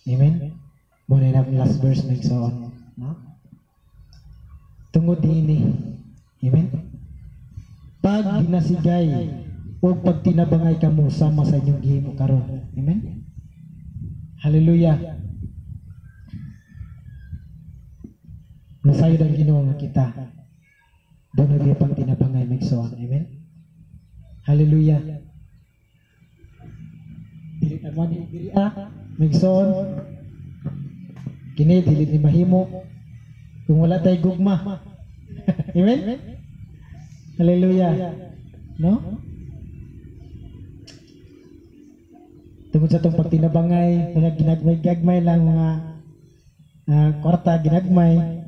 Amen. Muna na ang last verse magsuon, no? Tungod niini. Amen. Pag ginasigay o pag tinabangay kamo sama sa inyong gihimo karon. Amen. Hallelujah. Nasayod ang Ginoo nga kita Doon na pang tinabangay magsoon. Amen? Hallelujah. Dili naman ni diri magsoon. Kini dili ni mahimo kung wala tay gugma. Amen? Hallelujah. No? Tungod sa itong pagtinabangay, mga ginagmay-gagmay lang mga kwarta ginagmay.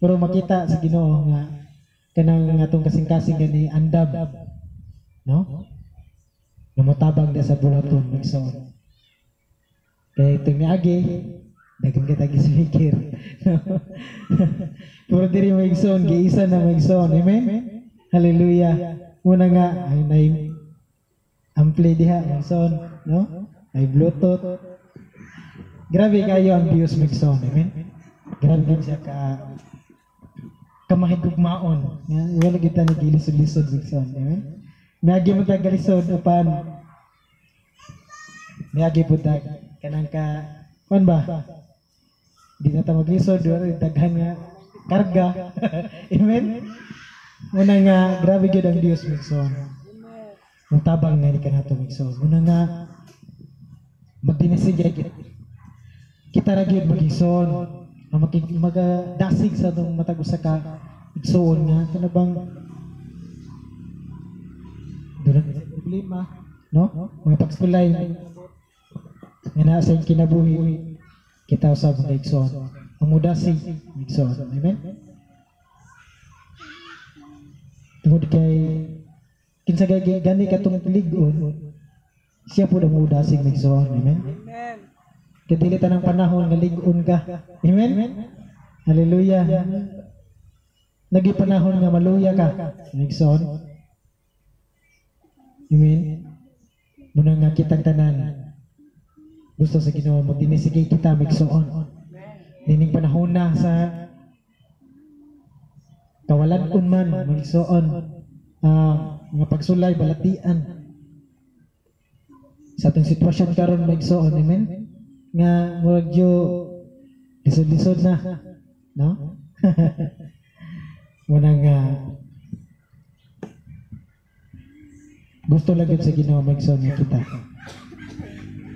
Pero makita sa Ginoo nga kanang atong kasing-kasing gani andam, no? Namutabang na sa bulaton magsoon. Kaya itong niagi, dagang kita gismikir. Pero diri magsoon, giisa na magsoon. Amen? Hallelujah. Muna nga, ay nay ampli diha magsoon, no? Ay Bluetooth. Grabe kayo ang Dios magsoon. Amen? Grabe siya ka kamahigugmaon. Wala kita ni gilisod-lisod magsoon. Amen? Miagi mo tag galisod upan miagi po tag kanang ka kuan ba? Di na ta maglisod, wala daghan nga karga. Amen? Muna nga grabe gyud ang Dios magsoon. Mutabang nga ni kanato magsoon. Muna nga magdinisig kita. Kita ra gyud magigsoon, magadasig sa atong matag usa ka igsoon nga kana bang doon ang problema, no? Mga pagsulay nga naa sa kinabuhi kita usab mga igsoon. Ang mudasig igsoon. Amen? Tungod kay kinsa gani katong lig-on, siya po ang mudasig igsoon. Amen? Amen. Kay dili tanang panahon nga lig-on ka. Amen? Hallelujah. Nagi panahon nga maluya ka igsoon. Amen? Muna nga kitang tanan gusto sa Ginoo magdinisigay kita magsuon. Nining panahon na sa kawalan-on man magsuon, mga pagsulay balatian sa atong sitwasyon karon magsuon. Amen? Nga murag yo lisod-lisod na, no? Muna nga gusto lang yun sa Ginoo magsuon nga kita.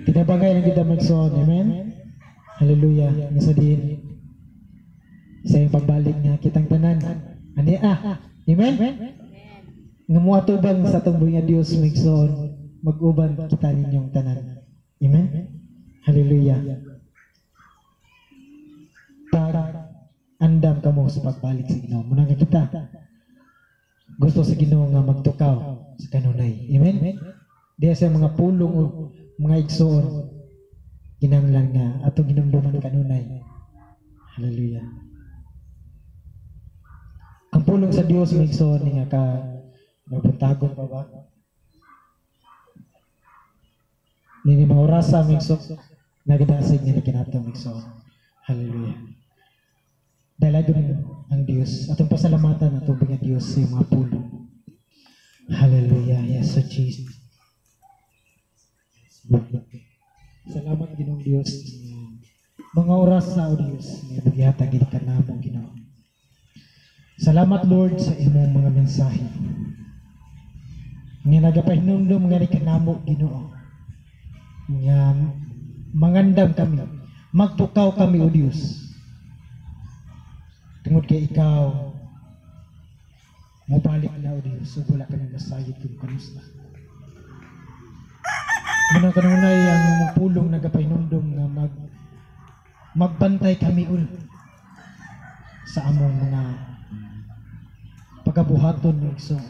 Tinabangay lang kita magsuon. Amen? Hallelujah. Nga sa diin sa iyong pagbalik nga kitang tanan. Ani ah. Amen? Nga muatubang sa atong buhi nga Dios magsuon, mag-uban kita ninyong tanan. Amen? Hallelujah. Pag andam kamo sa pagbalik sa Ginoo. Muna nga kita gusto sa Ginoo nga magtukaw sa kanunay. Amen? Diya sa mga pulong o mga igsoon kinahanglan nga atong hinumduman kanunay. Hallelujah. Ang pulong sa Dios mga igsoon nga ka mabuntagon pa ba? Nini mga orasa mga igsoon nagdasig nga ni kinato mga igsoon. Hallelujah. Dalagon ang Dios. Atong pasalamatan atong nga Dios sa mga pulong. Hallelujah. Yes, so Jesus. Salamat Ginoong Dios. Mga oras sa o Dios nga gihatag gid kanamo Ginoo. Salamat Lord sa imong mga mensahe. Nga nagapahinumdum nga ni kanamo Ginoo. Nga mangandam kami, magtukaw kami o Dios. Tungod kay ikaw mobalik na o Dios, ug wala kami masayod kung kamusta. Muna kanunay ang imong pulong nagapahinumdum nga magbantay kami ul sa among mga pagabuhaton ng igsoon.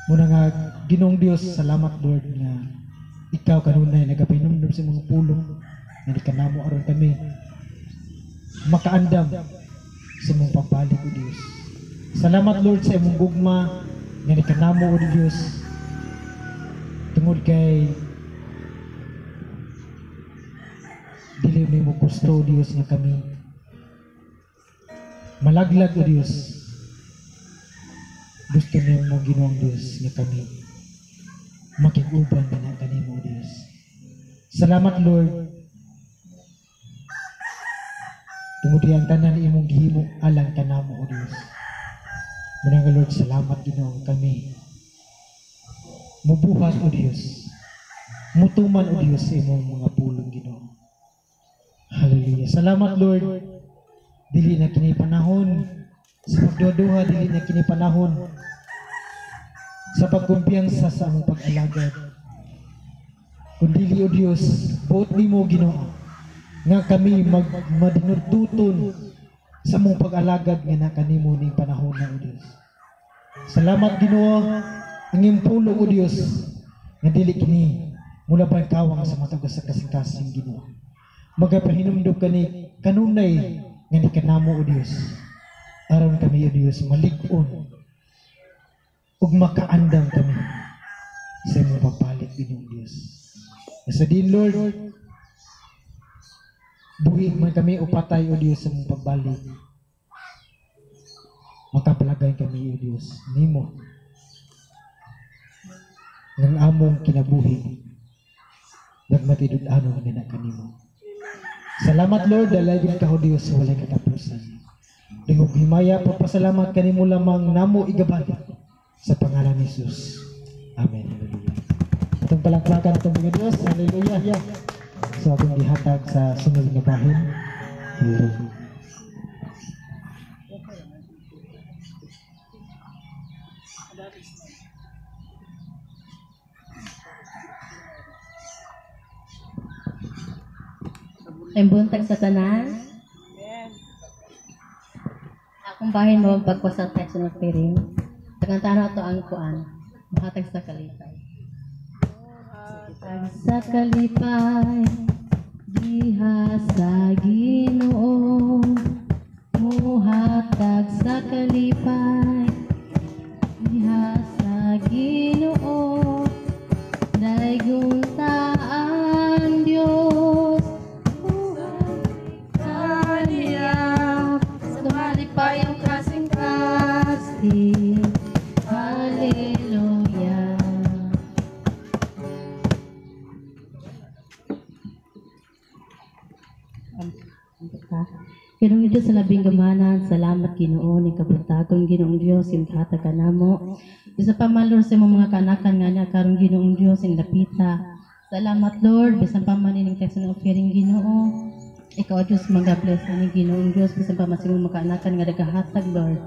Muna nga Ginoong Dios, salamat Lord nga ikaw kanunay nagapahinumdum sa imong pulong nga di kanamo aron kami makaandam sa imong pagbalik o Dios. Salamat Lord sa imong gugma nga di kanamo o Dios. Tungod kay dili nimo gusto Dios nga kami malaglag o Dios. Gusto nimo Ginoong Dios nga kami makig-uban na kanimo o Dios. Salamat Lord. Tungod ang tanan imong gihimo alang kanamo o Dios. Manang Lord, salamat Ginoo kami mubuhat o Dios, mutuman o Dios sa imong mga pulong, Ginoo. Hallelujah. Salamat, Lord. Dili na kini panahon sa pagduha-duha, dili na kini panahon sa pagkumpiyansa sa among pag-alagad. Kundili, O Dios, buot nimo, Ginoo, nga kami magmadinurtuton sa among pag-alagad nga na kanimo ning panahon na, O Dios. Salamat, Ginoo, ang iyong pulong, O Dios, nga dili kini mula kawang sa matag sa kasing-kasing, Ginoo. Magapahinumdum kani kanunay nga ni kanamo, O Dios. Aron kami, O Dios, malig-on ug makaandam kami sa imong pagbalik, Ginoong Dios. Sa din, Lord, buhi man kami o patay, O Dios, sa imong pagbalik, makapalagay kami, O Dios, nimo ng among kinabuhi nagmatinud-anon nga na kanimo. Salamat, Lord, dalaygon ka, O Dios, sa walay katapusan. Dungog himaya, pagpasalamat kanimo lamang namo igabal sa pangalan ni Jesus. Amen. Hallelujah. Atong palakpakan atong mga Diyos. Hallelujah. So akong gihatag sa sunod nga bahin. Hallelujah. Ang buntag sa tanan. Amen. Akong bahin mo ang pagkwasa text ng piring. Tagantaan na ito ang kuan. Mahatag sa kalipay. Hatag sa kalipay, diha sa Ginoo. Muhatag sa kalipay, diha sa Ginoo. Daygon ta ang Dios. Kaniya sa malipayong kasing-kasing. Hallelujah. Ginoong Diyos sa labing gamanan, salamat Ginoo ning kabuntagon, Ginoong Diyos ing hatag ka namo. Isa pa man, Lord, sa imong mga kaanakan nga niya karon, Ginoong Diyos ing lapita. Salamat, Lord, bisan pa man ining text ng offering, Ginoo. Ikaw, Diyos, maga-bless ani, Ginoong Diyos, bisan pa man sa imong mga kaanakan nga nagahatag, Lord.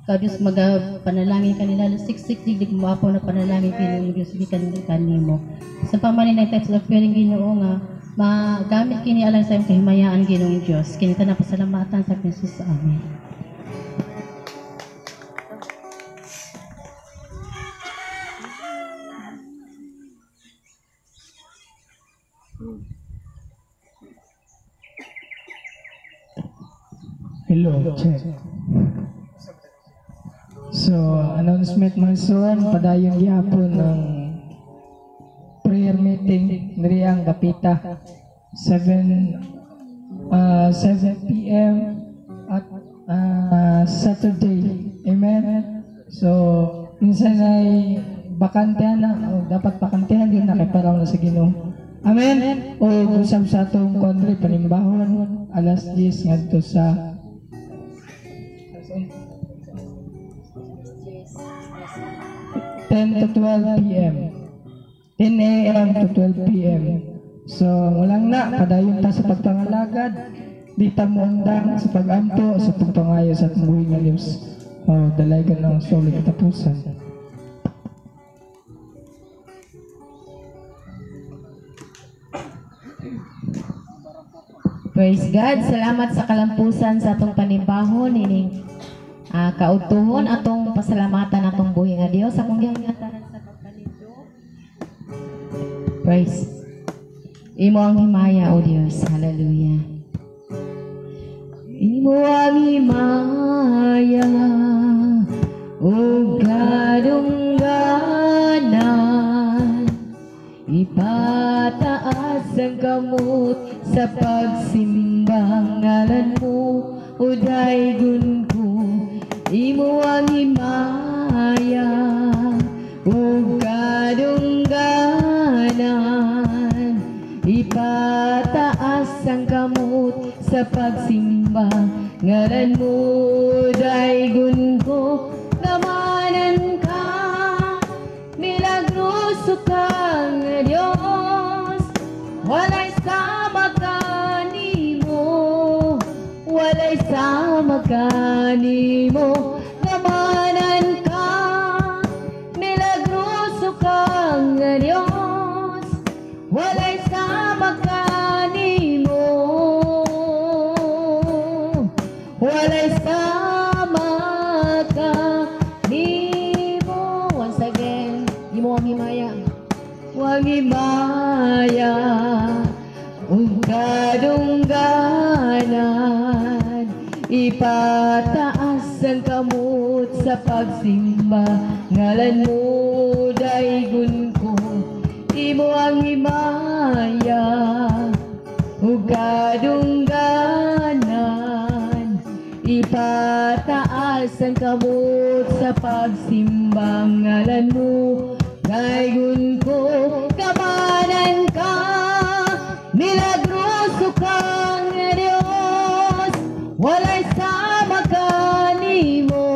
Ikaw, Diyos, maga panalangin kanila siksik digdig mo apo na panalangin, Ginoong Diyos, gikan kanimo. Bisan pa man ining text ng offering, Ginoo, nga magamit kini alang sa imong kahimayaan, Ginoong Diyos. Kini tanan pasalamatan sa Jesus. Amen. Hello, check. So, announcement mga son, padayon gihapon ng prayer meeting diri ang Dapita 7 p.m. at Saturday. Amen. So, minsan ay bakantehan na o dapat bakantehan din na kay paraw na sa Ginoo. Amen. O usab sa atong country panimbahon alas 10 ngadto sa 10 to 12 p.m. 10 a.m. to 12 p.m. So, walang na, padayon ta sa pagpangalagad, di ta moundang sa pagampo, sa pagpangayo sa atong buhi nga Diyos. Oh, dalaygan ng solid katapusan. Praise God. Salamat sa kalampusan sa atong panimbahon ining kaudtuhon, atong pasalamatan atong buhi nga Dios. Akong gihangatan sa pagpalindot. Praise. Imo ang himaya, O Dios. Hallelujah. Imo ang himaya o kadungganan, ipataas ang kamot sa pagsimba, ngalan mo o daygon ko. Imo ang himaya o kadungganan, ipataas ang kamot sa pagsimba, ngalan mo daygon ko. kang Diyos, walay sama kanimo, walay sama kanimo. Gamhanan ka, milagroso kang Diyos, walay sama kanimo, walay sama kanimo. Once again, imo ang himaya, wang himaya ug kadungganan, ipataas ang kamot sa pagsimba, ngalan mo daygon ko. Imo ang himaya ug kadungganan, ipataas ang kamot sa pagsimba, ngalan mo daygon ko. Gamhanan ka, milagroso kang Diyos, walay sama kanimo,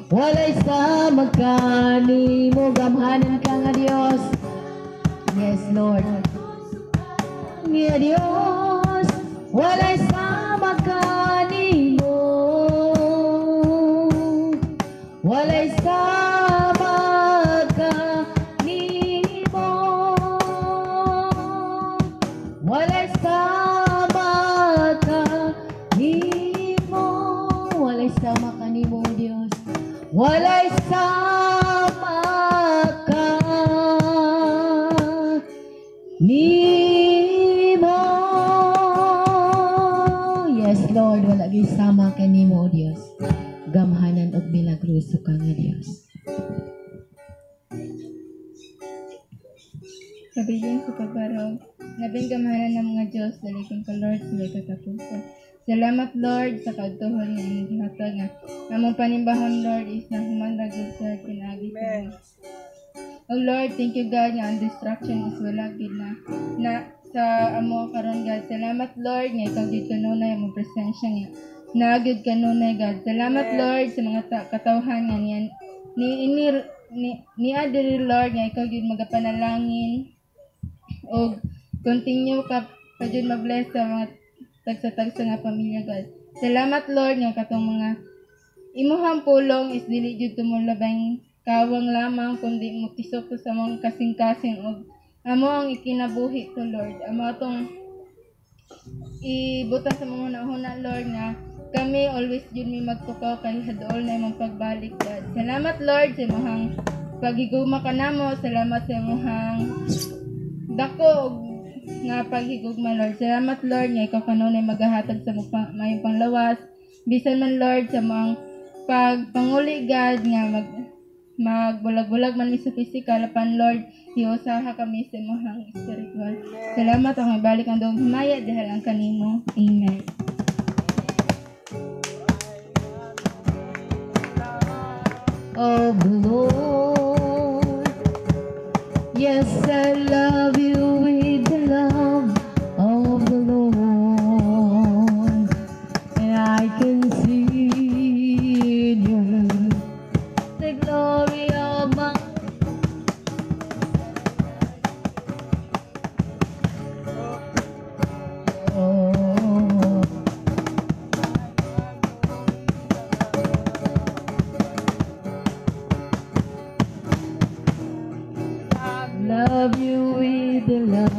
walay sama kanimo. Gamhanan ka nga Diyos. Yes, Lord. Nga Diyos, walay sama kanimo, walay sama kanimo, walay sama kanimo, walay sama kanimo, Diyos, walay sama ka nimo. Yes, Lord, wala gyud sama kanimo, O Dios. Gamhanan og milagroso ka nga Dios. Kabilin sa pagbarog, nabing gamhanan ng mga Diyos, dalikon ka, Lord, sa may katapusan. Salamat, Lord, sa kagtuhon nga imong gihatag nga among panimbahon, Lord, is na humanda gud sa pinaagi sa imo. Oh Lord, thank you God nga ang distraction is wala gid na na sa amo karon, God. Salamat, Lord, nga ikaw gid kanunay among presensya nga naa gid kanunay, God. Salamat, Lord, sa mga katawhan nga niya ni ini ni niya diri, Lord, nga ikaw gid magapanalangin og continue ka pa jud ma-bless sa mga tagsa-tagsa nga pamilya, God. Salamat, Lord, nga katong mga imuhang pulong is dili jud tumulabang kawang lamang kundi motisok sa among kasing-kasing og amo ang ikinabuhi to, Lord. Amo atong ibuta sa mga hunahuna, Lord, nga kami always jud mi magtukaw kay hadool na imong pagbalik, God. Salamat, Lord, sa imong paghigugma kanamo. Salamat sa imong dako og nga paghigugma, Lord. Salamat, Lord, nga ikaw kanunay magahatag sa mayong panglawas. Bisan man, Lord, sa mga pagpanguli, God, nga magbulag-bulag man mi sa physical, apan, Lord, hiusaha kami sa imong spiritual. Salamat, akong ibalik ang dong himaya dahil ang kanimo. Amen. Of the Lord, yes, I love you with the love of the Lord, and I can see in you the glory of my Lord. Love you with the love